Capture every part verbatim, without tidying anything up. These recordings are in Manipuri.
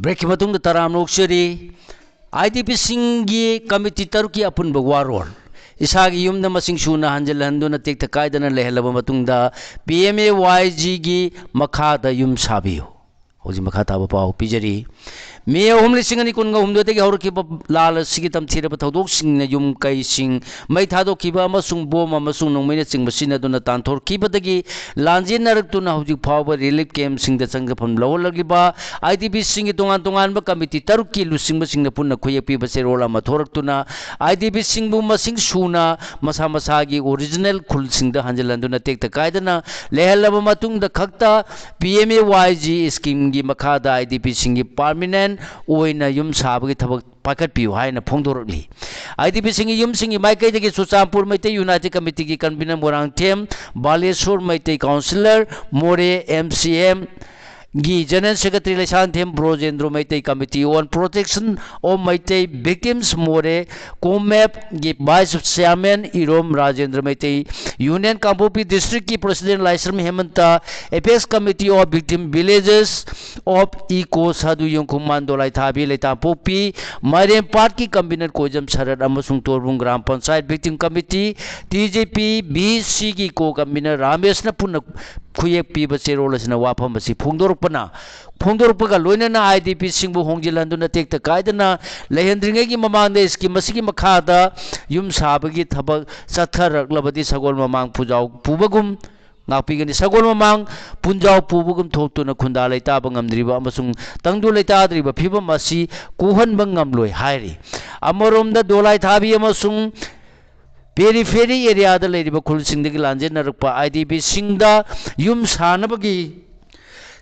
ꯂꯩꯈꯤ ꯃꯇꯨꯡꯗ ꯇꯔꯥꯝꯅ ꯑꯣꯛꯆꯔꯤ꯫ IDPꯁꯤꯡꯒꯤ committee ꯇꯔꯨꯛꯀꯤ ꯑꯄꯨꯟꯕ ꯋꯥꯔꯣꯜ꯫ ꯏꯁꯥꯒꯤ ꯌꯨꯝꯗ ꯃꯁꯤꯡ ꯁꯨꯅ ꯍꯟꯖꯤꯜꯍꯟꯗꯨꯅ ꯇꯦꯛꯇ ꯀꯥꯏꯗꯅ ꯂꯩꯍꯜꯂꯕ ꯃꯇꯨꯡꯗ, PMAY-Gꯒꯤ ꯃꯈꯥꯗ ꯌꯨꯝ ꯁꯥꯕꯤꯌꯨ꯫ ꯍꯧꯖꯤꯛ ꯃꯈꯥ ꯇꯥꯕ ꯄꯥꯎ ꯄꯤꯖꯔꯤ꯫ ꯃꯦ ꯑꯍꯨꯝ, ꯂꯤꯁꯤꯡ ꯑꯅꯤ ꯀꯨꯟꯒ ꯍꯨꯝꯗꯣꯏꯗꯒꯤ ꯍꯧꯔꯛꯈꯤꯕ ꯂꯥꯜ ꯑꯁꯤꯒꯤ ꯇꯝꯊꯤꯔꯕ ꯊꯧꯗꯣꯛꯁꯤꯡꯅ ꯌꯨꯝ ꯀꯩꯁꯤꯡ ꯃꯩ ꯊꯥꯗꯣꯛꯈꯤꯕ ꯑꯃꯁꯨꯡ ꯕꯣꯝ ꯑꯃꯁꯨꯡ ꯅꯣꯡꯃꯩꯅꯆꯤꯡꯕ ꯁꯤꯖꯤꯟꯅꯗꯨꯅ ꯇꯥꯟꯊꯣꯔꯛꯈꯤꯕꯗꯒꯤ ꯂꯥꯟꯖꯦꯟꯅꯔꯛꯇꯨꯅ ꯍꯧꯖꯤꯛ ꯐꯥꯎꯕ relief campꯁꯤꯡꯗ ꯆꯪꯖꯐꯝ ꯂꯧꯍꯜꯂꯛꯂꯤꯕ IDPꯁꯤꯡꯒꯤ ꯇꯣꯉꯥꯟ ꯇꯣꯉꯥꯟꯕ committee ꯇꯔꯨꯛꯀꯤ ꯂꯨꯆꯤꯡꯕꯁꯤꯡꯅ ꯄꯨꯟꯅ ꯈꯨꯌꯦꯛ ꯄꯤꯕ ꯆꯦꯔꯣꯜ ꯑꯃ ꯊꯣꯔꯛꯇꯨꯅ, IDPꯁꯤꯡꯕꯨ ꯃꯁꯤꯡ ꯁꯨꯅ ꯃꯁꯥ ꯃꯁꯥꯒꯤ original ꯈꯨꯜꯁꯤꯡꯗ ꯍꯟꯖꯤꯜꯍꯟꯗꯨꯅ ꯇꯦꯛꯇ ꯀꯥꯏꯗꯅ ꯂꯩꯍꯜꯂꯕ ꯃꯇꯨꯡꯗ ꯈꯛꯇ, PMAY-G schemeꯒꯤ ꯃꯈꯥꯗ IDPꯁꯤꯡꯒꯤ permanent ꯑꯣꯏꯅ ꯌꯨꯝ ꯁꯥꯕꯒꯤ ꯊꯕꯛ ꯄꯥꯏꯈꯠꯄꯤꯌꯨ ꯍꯥꯏꯅ ꯐꯣꯡꯗꯣꯔꯛꯂꯤ꯫ IDPꯁꯤꯡꯒꯤ ꯌꯨꯝꯁꯤꯡꯒꯤ ꯃꯥꯏꯀꯩꯗꯒꯤ Churachandpur Meitei United Committeeꯒꯤ convener Moirangthem Balasore, Meitei councillor ꯃꯣꯔꯦ, MCMꯒꯤ general secretary Leishangthem ꯕ꯭ꯔꯣꯖꯦꯟꯗ꯭ꯔꯣ, Meitei Committee on Protection of Meitei Victims ꯃꯣꯔꯦ, COMMEVꯒꯤ vice chairman Irom Rajendra, Meitei Union Kangpokpi districtꯀꯤ president Laishram Hemanta, apex committee of victim villages of Ikou Sadu Yongkhum Mandolai Thabi Leitampokpi, ꯃꯥꯏꯔꯦꯝꯄꯥꯠꯀꯤ convener ꯀꯣꯏꯖꯝ ꯁꯔꯠ ꯑꯃꯁꯨꯡ ꯇꯣꯔꯕꯨꯡ ꯒ꯭ꯔꯥꯝ ꯄꯟꯆꯥꯌꯠ victim committee, TJP-VCꯒꯤ co-convener ꯔꯥꯃꯦꯁꯅ ꯄꯨꯟꯅ ꯈꯨꯌꯦꯛ ꯄꯤꯕ ꯆꯦꯔꯣꯜ ꯑꯁꯤꯅ ꯋꯥꯐꯝ ꯑꯁꯤ ꯐꯣꯡꯗꯣꯔꯛꯄꯅ, ꯐꯣꯡꯗꯣꯔꯛꯄꯒ ꯂꯣꯏꯅꯅ IDPꯁꯤꯡꯕꯨ ꯍꯣꯡꯖꯤꯜꯍꯟꯗꯨꯅ ꯇꯦꯛꯇ ꯀꯥꯏꯗꯅ ꯂꯩꯍꯟꯗ꯭ꯔꯤꯉꯩꯒꯤ ꯃꯃꯥꯡꯗ scheme ꯑꯁꯤꯒꯤ ꯃꯈꯥꯗ ꯌꯨꯝ ꯁꯥꯕꯒꯤ ꯊꯕꯛ ꯆꯠꯊꯔꯛꯂꯕꯗꯤ ꯁꯒꯣꯜ ꯃꯃꯥꯡ ꯄꯨꯖꯥꯎ ꯄꯨꯕꯒꯨꯝ ꯉꯥꯛꯄꯤꯒꯅꯤ꯫ ꯁꯒꯣꯜ ꯃꯃꯥꯡ ꯄꯨꯟꯖꯥꯎ ꯄꯨꯕꯒꯨꯝ ꯊꯣꯛꯇꯨꯅ ꯈꯨꯟꯗꯥ ꯂꯩꯇꯥꯕ ꯉꯝꯗ꯭ꯔꯤꯕ ꯑꯃꯁꯨꯡ ꯇꯪꯗꯨ ꯂꯩꯇꯥꯗ꯭ꯔꯤꯕ ꯐꯤꯕꯝ ꯑꯁꯤ ꯀꯣꯛꯍꯟꯕ ꯉꯝꯂꯣꯏ ꯍꯥꯏꯔꯤ꯫ ꯑꯃꯔꯣꯝꯗ ꯗꯣꯂꯥꯏ ꯊꯥꯕꯤ ꯑꯃꯁꯨꯡ periphery areaꯗ ꯂꯩꯔꯤꯕ ꯈꯨꯜꯁꯤꯡꯗꯒꯤ ꯂꯥꯟꯖꯦꯟꯅꯔꯛꯄ IDPꯁꯤꯡꯗ ꯌꯨꯝ ꯁꯥꯅꯕꯒꯤ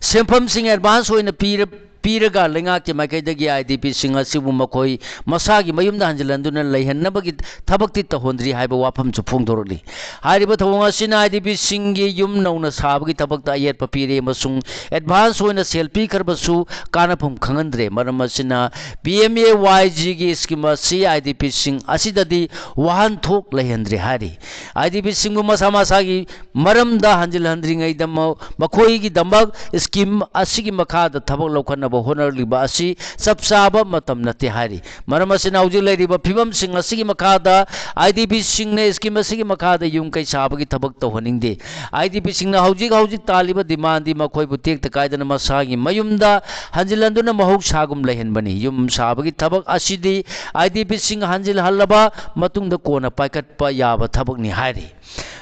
ꯁꯦꯟꯐꯝꯁꯤꯡ advance ꯑꯣꯏꯅ ꯄꯤꯔ-, ꯄꯤꯔꯒ ꯂꯩꯉꯥꯛꯀꯤ ꯃꯥꯏꯀꯩꯗꯒꯤ IDPꯁꯤꯡ ꯑꯁꯤꯕꯨ ꯃꯈꯣꯏ ꯃꯁꯥꯒꯤ ꯃꯌꯨꯝꯗ ꯍꯟꯖꯤꯜꯍꯟꯗꯨꯅ ꯂꯩꯍꯟꯅꯕꯒꯤ ꯊꯕꯛꯇꯤ ꯇꯧꯍꯟꯗ꯭ꯔꯤ ꯍꯥꯏꯕ ꯋꯥꯐꯝꯁꯨ ꯐꯣꯡꯗꯣꯔꯛꯂꯤ꯫ ꯍꯥꯏꯔꯤꯕ ꯊꯧꯑꯣꯡ ꯑꯁꯤꯅ IDPꯁꯤꯡꯒꯤ ꯌꯨꯝ ꯅꯧꯅ ꯁꯥꯕꯒꯤ ꯊꯕꯛꯇ ꯑꯌꯦꯠꯄ ꯄꯤꯔꯦ ꯑꯃꯁꯨꯡ advance ꯑꯣꯏꯅ ꯁꯦꯜ ꯄꯤꯈ꯭ꯔꯕꯁꯨ ꯀꯥꯟꯅꯐꯝ ꯈꯪꯍꯟꯗ꯭ꯔꯦ꯫ ꯃꯔꯝ ꯑꯁꯤꯅ PMAY-Gꯒꯤ scheme ꯑꯁꯤ IDPꯁꯤꯡ ꯑꯁꯤꯗꯗꯤ ꯋꯥꯍꯟꯊꯣꯛ ꯂꯩꯍꯟꯗ꯭ꯔꯦ ꯍꯥꯏꯔꯤ꯫ IDPꯁꯤꯡꯕꯨ ꯃꯁꯥ ꯃꯁꯥꯒꯤ ꯃꯔꯝꯗ ꯍꯟꯖꯤꯜꯍꯟꯗ꯭ꯔꯤꯉꯩꯗ ꯃ-, ꯃꯈꯣꯏꯒꯤꯗꯃꯛ scheme ꯑꯁꯤꯒꯤ ꯃꯈꯥꯗ ꯊꯕꯛ ꯂꯧꯈꯠꯅꯕ ꯍꯣꯠꯅꯔꯛꯂꯤꯕ ꯑꯁꯤ ꯆꯞ ꯆꯥꯕ ꯃꯇꯝ ꯅꯠꯇꯦ ꯍꯥꯏꯔꯤ꯫ ꯃꯔꯝ ꯑꯁꯤꯅ ꯍꯧꯖꯤꯛ ꯂꯩꯔꯤꯕ ꯐꯤꯕꯝꯁꯤꯡ ꯑꯁꯤꯒꯤ ꯃꯈꯥꯗ IDPꯁꯤꯡꯅ scheme ꯑꯁꯤꯒꯤ ꯃꯈꯥꯗ ꯌꯨꯝ ꯀꯩ ꯁꯥꯕꯒꯤ ꯊꯕꯛ ꯇꯧꯍꯟꯅꯤꯡꯗꯦ꯫ IDPꯁꯤꯡꯅ ꯍꯧꯖꯤꯛ ꯍꯧꯖꯤꯛ ꯇꯥꯜꯂꯤꯕ demandꯗꯤ ꯃꯈꯣꯏꯕꯨ ꯇꯦꯛꯇ ꯀꯥꯏꯗꯅ ꯃꯁꯥꯒꯤ ꯃꯌꯨꯝꯗ ꯍꯟꯖꯤꯜꯍꯟꯗꯨꯅ ꯃꯍꯧꯁꯥꯒꯨꯝ ꯂꯩꯍꯟꯕꯅꯤ꯫ ꯌꯨꯝ ꯁꯥꯕꯒꯤ ꯊꯕꯛ ꯑꯁꯤꯗꯤ IDPꯁꯤꯡ ꯍꯟꯖꯤꯜꯍꯜꯂꯕ ꯃꯇꯨꯡꯗ ꯀꯣꯟꯅ ꯄꯥꯏꯈꯠꯄ ꯌꯥꯕ ꯊꯕꯛꯅꯤ ꯍꯥꯏꯔꯤ꯫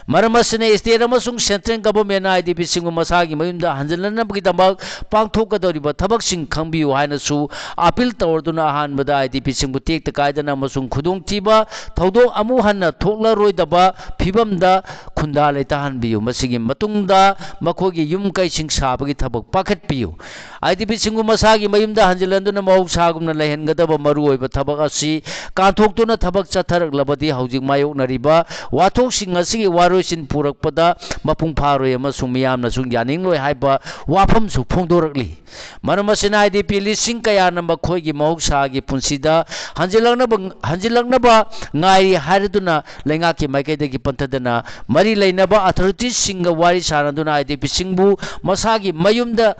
ꯃꯔꯝ ꯑꯁꯤꯅ state ꯑꯃꯁꯨꯡ central governmentꯅ IDPꯁꯤꯡꯕꯨ ꯃꯁꯥꯒꯤ ꯃꯌꯨꯝꯗ ꯍꯟꯖꯤꯜꯍꯟꯅꯕꯒꯤꯗꯃꯛ ꯄꯥꯡꯊꯣꯛꯀꯗꯧꯔꯤꯕ ꯊꯕꯛꯁꯤꯡ ꯈꯪꯕꯤꯌꯨ ꯍꯥꯏꯅꯁꯨ appeal ꯇꯧꯔꯗꯨꯅ ꯑꯍꯥꯟꯕꯗ IDPꯁꯤꯡꯕꯨ ꯇꯦꯛꯇ ꯀꯥꯏꯗꯅ ꯑꯃꯁꯨꯡ ꯈꯨꯗꯣꯡꯊꯤꯕ ꯊꯧꯗꯣꯛ ꯑꯃꯨꯛ ꯍꯟꯅ ꯊꯣꯛꯂꯔꯣꯏꯗꯕ ꯐꯤꯕꯝꯗ ꯈꯨꯟꯗꯥ ꯂꯩꯇꯥꯍꯟꯕꯤꯌꯨ꯫ ꯃꯁꯤꯒꯤ ꯃꯇꯨꯡꯗ ꯃꯈꯣꯏꯒꯤ ꯌꯨꯝ ꯀꯩꯁꯤꯡ ꯁꯥꯕꯒꯤ ꯊꯕꯛ ꯄꯥꯏꯈꯠꯄꯤꯌꯨ꯫ IDPꯁꯤꯡꯕꯨ ꯃꯁꯥꯒꯤ ꯃꯌꯨꯝꯗ ꯍꯟꯖꯤꯜꯍꯟꯗꯨꯅ ꯃꯍꯧꯁꯥꯒꯨꯝꯅ ꯂꯩꯍꯟꯒꯗꯕ ꯃꯔꯨꯑꯣꯏꯕ ꯊꯕꯛ ꯑꯁꯤ ꯀꯥꯟꯊꯣꯛꯇꯨꯅ ꯊꯕꯛ ꯆꯠꯊꯔꯛꯂꯕꯗꯤ ꯍꯧꯖꯤꯛ ꯃꯥꯌꯣꯛꯅꯔꯤꯕ ꯋꯥꯊꯣꯛꯁꯤꯡ ꯑꯁꯤꯒꯤ ꯋꯥꯔꯣꯏꯁꯤꯟ ꯄꯨꯔꯛꯄꯗ ꯃꯄꯨꯡ ꯐꯥꯔꯣꯏ ꯑꯃꯁꯨꯡ ꯃꯤꯌꯥꯝꯅꯁꯨ ꯌꯥꯅꯤꯡꯂꯣꯏ ꯍꯥꯏꯕ ꯋꯥꯐꯝꯁꯨ ꯐꯣꯡꯗꯣꯔꯛꯂꯤ꯫ ꯃꯔꯝ ꯑꯁꯤꯅ IDP ꯂꯤꯁꯤꯡ ꯀꯌꯥꯅ ꯃꯈꯣꯏꯒꯤ ꯃꯍꯧꯁꯥꯒꯤ ꯄꯨꯟꯁꯤꯗ ꯍꯟꯖꯤꯜꯂꯛꯅꯕ, ꯍꯟꯖꯤꯜꯂꯛꯅꯕ ꯉꯥꯏꯔꯤ ꯍꯥꯏꯔꯗꯨꯅ ꯂꯩꯉꯥꯛꯀꯤ ꯃꯥꯏꯀꯩꯗꯒꯤ ꯄꯟꯊꯗꯅ ꯃꯔꯤ ꯂꯩꯅꯕ authoritiesꯁꯤꯡꯒ ꯋꯥꯔꯤ ꯁꯥꯅꯗꯨꯅ IDPꯁꯤꯡꯕꯨ ꯃꯁꯥꯒꯤ ꯃꯌꯨꯝꯗ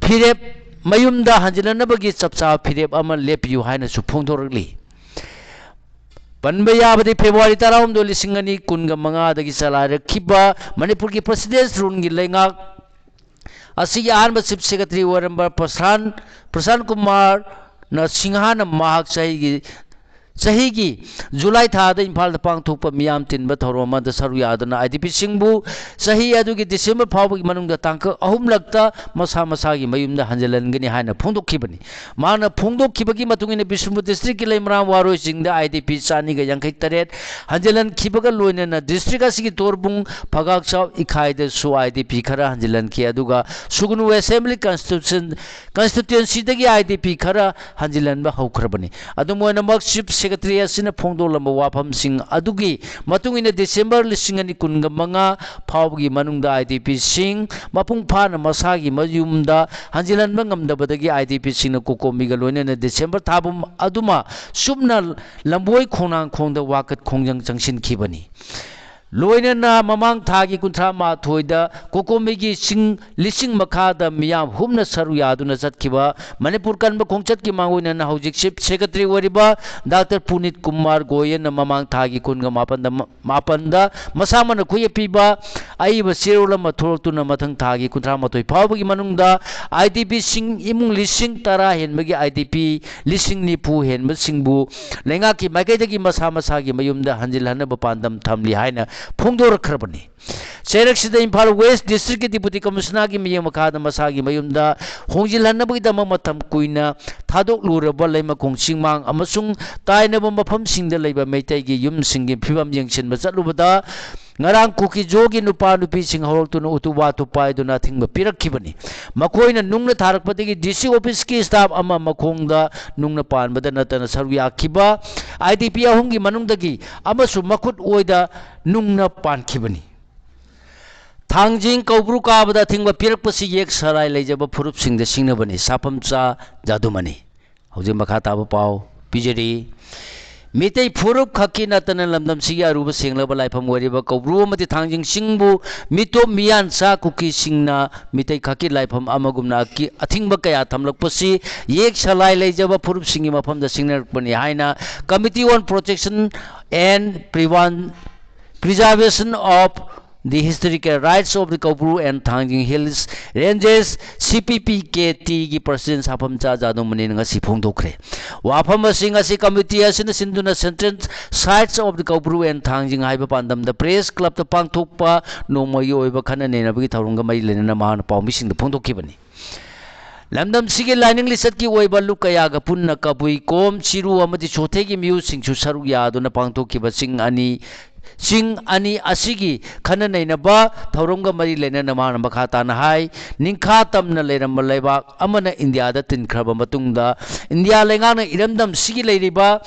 ꯐꯤꯔꯦꯞ, ꯃꯌꯨꯝꯗ ꯍꯟꯖꯤꯜꯂꯛꯅꯕꯒꯤ ꯆꯞ ꯆꯥꯕ ꯐꯤꯔꯦꯞ ꯑꯃ ꯂꯦꯞꯄꯤꯌꯨ ꯍꯥꯏꯅꯁꯨ ꯐꯣꯡꯗꯣꯔꯛꯂꯤ꯫ ꯄꯟꯕ ꯌꯥꯕꯗꯤ February ꯇꯔꯥꯍꯨꯝꯗꯣꯏ, ꯂꯤꯁꯤꯡ ꯑꯅꯤ ꯀꯨꯟꯒ ꯃꯉꯥꯗꯒꯤ ꯆꯂꯥꯏꯔꯛꯈꯤꯕ ꯃꯅꯤꯄꯨꯔꯒꯤ President's Ruleꯒꯤ ꯂꯩꯉꯥꯛ ꯑꯁꯤꯒꯤ ꯑꯍꯥꯟꯕ Chief Secretary ꯑꯣꯏꯔꯝꯕ ꯄ꯭ꯔꯁꯥꯟ, ꯄ꯭ꯔꯁꯥꯟ ꯀꯨꯃꯥꯔꯅ ꯁꯤꯡꯍꯥꯅ ꯃꯍꯥꯛ ꯆꯍꯤꯒꯤ, ꯆꯍꯤꯒꯤ ꯖꯨꯂꯥꯏ ꯊꯥꯗ ꯏꯝꯐꯥꯜꯗ ꯄꯥꯡꯊꯣꯛꯄ ꯃꯤꯌꯥꯝ ꯇꯤꯟꯕ ꯊꯧꯔꯝ ꯑꯃꯗ ꯁꯔꯨꯛ ꯌꯥꯗꯨꯅ IDPꯁꯤꯡꯕꯨ ꯆꯍꯤ ꯑꯗꯨꯒꯤ December ꯐꯥꯎꯕꯒꯤ ꯃꯅꯨꯡꯗ ꯇꯥꯡꯀꯛ ꯑꯍꯨꯝꯂꯛꯇ ꯃꯁꯥ ꯃꯁꯥꯒꯤ ꯃꯌꯨꯝꯗ ꯍꯟꯖꯤꯜꯍꯟꯒꯅꯤ ꯍꯥꯏꯅ ꯐꯣꯡꯗꯣꯛꯈꯤꯕꯅꯤ꯫ ꯃꯍꯥꯛꯅ ꯐꯣꯡꯗꯣꯛꯈꯤꯕꯒꯤ ꯃꯇꯨꯡ ꯏꯟꯅ ꯕꯤꯁꯅꯨꯄꯨꯔ districtꯀꯤ ꯂꯩꯃꯔꯥꯝ ꯋꯥꯔꯣꯏ ꯆꯤꯡꯗ IDP ꯆꯅꯤꯒ ꯌꯥꯡꯈꯩ ꯇꯔꯦꯠ ꯍꯟꯖꯤꯜꯍꯟꯈꯤꯕꯒ ꯂꯣꯏꯅꯅ district ꯑꯁꯤꯒꯤ ꯇꯣꯔꯕꯨꯡ, ꯐꯒꯥꯛ ꯆꯥꯎ, ꯏꯈꯥꯏꯗꯁꯨ IDP ꯈꯔ ꯍꯟꯖꯤꯜꯍꯟꯈꯤ, ꯑꯗꯨꯒ ꯁꯨꯒꯅꯨ Assembly Constitution, Constituencyꯗꯒꯤ IDP ꯈꯔ ꯍꯟꯖꯤꯜꯍꯟꯕ ꯍꯧꯈ꯭ꯔꯕꯅꯤ꯫ ꯑꯗꯨꯝ ꯑꯣꯏꯅꯃꯛ, Chief Secretary ꯑꯁꯤꯅ ꯐꯣꯡꯗꯣꯛꯂꯝꯕ ꯋꯥꯐꯝꯁꯤꯡ ꯑꯗꯨꯒꯤ ꯃꯇꯨꯡ ꯏꯟꯅ December ꯂꯤꯁꯤꯡ ꯑꯅꯤ ꯀꯨꯟꯒ ꯃꯉꯥ ꯐꯥꯎꯕꯒꯤ ꯃꯅꯨꯡꯗ IDPꯁꯤꯡ ꯃꯄꯨꯡ ꯐꯥꯅ ꯃꯁꯥꯒꯤ ꯃꯌꯨꯝꯗ ꯍꯟꯖꯤꯜꯍꯟꯕ ꯉꯝꯗꯕꯗꯒꯤ IDPꯁꯤꯡꯅ ꯀꯣꯀꯣꯃꯤꯒ ꯂꯣꯏꯅꯅ December ꯊꯥꯕꯨꯝ ꯑꯗꯨꯃ ꯆꯨꯞꯅ ꯂꯝꯕꯣꯏ ꯈꯣꯡꯅꯥꯡꯈꯣꯡꯗ ꯋꯥꯀꯠ ꯈꯣꯡꯖꯪ ꯆꯪꯁꯤꯟꯈꯤꯕꯅꯤ꯫ ꯂꯣꯏꯅꯅ ꯃꯃꯥꯡ ꯊꯥꯒꯤ ꯀꯨꯟꯊ꯭ꯔꯥ ꯃꯥꯊꯣꯏꯗ ꯀꯣꯀꯣꯃꯤꯒꯤ ꯆꯤꯡ ꯂꯤꯁꯤꯡ ꯃꯈꯥꯗ ꯃꯤꯌꯥꯝ ꯍꯨꯝꯅ ꯁꯔꯨꯛ ꯌꯥꯗꯨꯅ ꯆꯠꯈꯤꯕ ꯃꯅꯤꯄꯨꯔ ꯀꯟꯕ ꯈꯣꯡꯆꯠꯀꯤ ꯃꯥꯡꯑꯣꯏꯅꯅ ꯍꯧꯖꯤꯛ ꯆꯤꯐ ꯁꯦꯀ꯭ꯔꯦꯇꯔꯤ ꯑꯣꯏꯔꯤꯕ ꯗꯥꯛꯇꯔ ꯄꯨꯅꯤꯠ ꯀꯨꯃꯥꯔ ꯒꯣꯌꯦꯜꯅ ꯃꯃꯥꯡ ꯊꯥꯒꯤ ꯀꯨꯟꯒ ꯃꯥꯄꯟꯗ ꯃꯥꯄꯟꯗ ꯃꯁꯥꯃꯛꯅ ꯈꯨꯌꯦꯛ ꯄꯤꯕ ꯑꯏꯕ ꯆꯦꯔꯣꯜ ꯑꯃ ꯊꯣꯛꯂꯛꯇꯨꯅ ꯃꯊꯪ ꯊꯥꯒꯤ ꯀꯨꯟꯊ꯭ꯔꯥ ꯃꯥꯊꯣꯏ ꯐꯥꯎꯕꯒꯤ ꯃꯅꯨꯡꯗ IDPꯁꯤꯡ ꯏꯃꯨꯡ ꯂꯤꯁꯤꯡ ꯇꯔꯥ ꯍꯦꯟꯕꯒꯤ IDP ꯂꯤꯁꯤꯡ ꯅꯤꯐꯨ ꯍꯦꯟꯕꯁꯤꯡꯕꯨ ꯂꯩꯉꯥꯛꯀꯤ ꯃꯥꯏꯀꯩꯗꯒꯤ ꯃꯁꯥ ꯃꯁꯥꯒꯤ ꯃꯌꯨꯝꯗ ꯍꯟꯖꯤꯜꯍꯟꯅꯕ ꯄꯥꯟꯗꯝ ꯊꯝꯂꯤ ꯍꯥꯏꯅ ꯐꯣꯡꯗꯣꯔꯛꯈ꯭ꯔꯕꯅꯤ꯫ ꯆꯩꯔꯛꯁꯤꯗ ꯏꯝꯐꯥꯜ ꯋꯦꯁ ꯗꯤꯁꯇ꯭ꯔꯤꯛꯀꯤ ꯗꯤꯄꯨꯇꯤ ꯀꯃꯤꯁꯅꯔꯒꯤ ꯃꯤꯠꯌꯦꯡ ꯃꯈꯥꯗ ꯃꯁꯥꯒꯤ ꯃꯌꯨꯝꯗ ꯍꯣꯡꯖꯤꯜꯍꯟꯅꯕꯒꯤꯗꯃꯛ ꯃꯇꯝ ꯀꯨꯏꯅ ꯊꯥꯗꯣꯛꯂꯨꯔꯕ ꯂꯩꯃꯈꯣꯡ ꯆꯤꯡꯃꯥꯡ ꯑꯃꯁꯨꯡ ꯇꯥꯏꯅꯕ ꯃꯐꯝꯁꯤꯡꯗ ꯂꯩꯕ ꯃꯩꯇꯩꯒꯤ ꯌꯨꯝꯁꯤꯡꯒꯤ ꯐꯤꯕꯝ ꯌꯦꯡꯁꯤꯟꯕ ꯆꯠꯂꯨꯕꯗ ꯉꯔꯥꯡ ꯀꯨꯀꯤꯖꯣꯒꯤ ꯅꯨꯄꯥ ꯅꯨꯄꯤꯁꯤꯡ ꯍꯧꯔꯛꯇꯨꯅ ꯎꯇꯨ ꯋꯥ ꯇꯨ ꯄꯥꯏꯗꯨꯅ ꯑꯊꯤꯡꯕ ꯄꯤꯔꯛꯈꯤꯕꯅꯤ꯫ ꯃꯈꯣꯏꯅ ꯅꯨꯡꯅ ꯊꯥꯔꯛꯄꯗꯒꯤ DC officeꯀꯤ staff ꯑꯃ ꯃꯈꯣꯡꯗ ꯅꯨꯡꯅ ꯄꯥꯟꯕꯗ ꯅꯠꯇꯅ ꯁꯔꯨꯛ ꯌꯥꯈꯤꯕ IDP ꯑꯍꯨꯝꯒꯤ ꯃꯅꯨꯡꯗꯒꯤ ꯑꯃꯁꯨ ꯃꯈꯨꯠ ꯑꯣꯏꯗ ꯅꯨꯡꯅ ꯄꯥꯟꯈꯤꯕꯅꯤ꯫ ꯊꯥꯡꯖꯤꯡ ꯀꯧꯕ꯭ꯔꯨ ꯀꯥꯕꯗ ꯑꯊꯤꯡꯕ ꯄꯤꯔꯛꯄꯁꯤ ꯌꯦꯛ ꯁꯂꯥꯏ ꯂꯩꯖꯕ ꯐꯨꯔꯨꯞꯁꯤꯡꯗ ꯁꯤꯡꯅꯕꯅꯤ꯫ ꯁꯥꯐꯝꯆꯥ ꯖꯥꯗꯨꯃꯅꯤ꯫ ꯍꯧꯖꯤꯛ ꯃꯈꯥ ꯇꯥꯕ ꯄꯥꯎ ꯄꯤꯖꯔꯤ꯫ ꯃꯤꯇꯩ ꯐꯨꯔꯨꯞ ꯈꯛꯀꯤ ꯅꯠꯇꯅ ꯂꯝꯗꯝꯁꯤꯒꯤ ꯑꯔꯨꯕ ꯁꯦꯡꯂꯕ ꯂꯥꯏꯐꯝ ꯑꯣꯏꯔꯤꯕ ꯀꯧꯕ꯭ꯔꯨ ꯑꯃꯗꯤ ꯊꯥꯡꯖꯤꯡ ꯆꯤꯡꯕꯨ ꯃꯤꯇꯣꯞ ꯃꯤꯌꯥꯟꯆꯥ ꯀꯨꯀꯤꯁꯤꯡꯅ ꯃꯤꯇꯩ ꯈꯛꯀꯤ ꯂꯥꯏꯐꯝ ꯑꯃꯒꯨꯝꯅ ꯑꯀꯤ-, ꯑꯊꯤꯡꯕ ꯀꯌꯥ ꯊꯝꯂꯛꯄꯁꯤ ꯌꯦꯛ ꯁꯂꯥꯏ ꯂꯩꯖꯕ ꯐꯨꯔꯨꯞꯁꯤꯡꯒꯤ ꯃꯐꯝꯗ ꯁꯤꯡꯅꯔꯛꯄꯅꯤ ꯍꯥꯏꯅ Committee on Protection and Preven-, Preservation of the Historical Rights of the Koubru and Thangjing Hills Ranges, CPPKTꯒꯤ president ꯁꯥꯐꯝꯆꯥ ꯖꯥꯗꯨꯃꯅꯤꯅ ꯉꯁꯤ ꯐꯣꯡꯗꯣꯛꯈ꯭ꯔꯦ꯫ ꯋꯥꯐꯝ ꯑꯁꯤ ꯉꯁꯤ committee ꯑꯁꯤꯅ ꯁꯤꯟꯗꯨꯅ Central Sites of the Koubru and Thangjing ꯍꯥꯏꯕ ꯄꯥꯟꯗꯝꯗ press clubꯇ ꯄꯥꯡꯊꯣꯛꯄ ꯅꯣꯡꯃꯒꯤ ꯑꯣꯏꯕ ꯈꯟꯅ ꯅꯩꯅꯕꯒꯤ ꯊꯧꯔꯝꯒ ꯃꯔꯤ ꯂꯩꯅꯅ ꯃꯍꯥꯛꯅ ꯄꯥꯎꯃꯤꯁꯤꯡꯗ ꯐꯣꯡꯗꯣꯛꯈꯤꯕꯅꯤ꯫ ꯂꯝꯗꯝꯁꯤꯒꯤ ꯂꯥꯏꯅꯤꯡ ꯂꯤꯆꯠꯀꯤ ꯑꯣꯏꯕ ꯂꯨꯞ ꯀꯌꯥꯒ ꯄꯨꯟꯅ ꯀꯕꯨꯏ, ꯀꯣꯝ, ꯆꯤꯔꯨ ꯑꯃꯗꯤ ꯆꯣꯊꯦꯒꯤ ꯃꯤꯑꯣꯏꯁꯤꯡꯁꯨ ꯁꯔꯨꯛ ꯌꯥꯗꯨꯅ ꯄꯥꯡꯊꯣꯛꯈꯤꯕ ꯆꯤꯡ ꯑꯅꯤ, ꯆꯤꯡ ꯑꯅꯤ ꯑꯁꯤꯒꯤ ꯈꯟꯅ ꯅꯩꯅꯕ ꯊꯧꯔꯝꯒ ꯃꯔꯤ ꯂꯩꯅꯅ ꯃꯍꯥꯛꯅ ꯃꯈꯥ ꯇꯥꯅ ꯍꯥꯏ, ꯅꯤꯡꯈꯥ ꯇꯝꯅ ꯂꯩꯔꯝꯕ ꯂꯩꯕꯥꯛ ꯑꯃꯅ ꯏꯟꯗꯤꯌꯥꯗ ꯇꯤꯟꯈ꯭ꯔꯕ ꯃꯇꯨꯡꯗ ꯏꯟꯗꯤꯌꯥ ꯂꯩꯉꯥꯛꯅ ꯏꯔꯝꯗꯝꯁꯤꯒꯤ ꯂꯩꯔꯤꯕ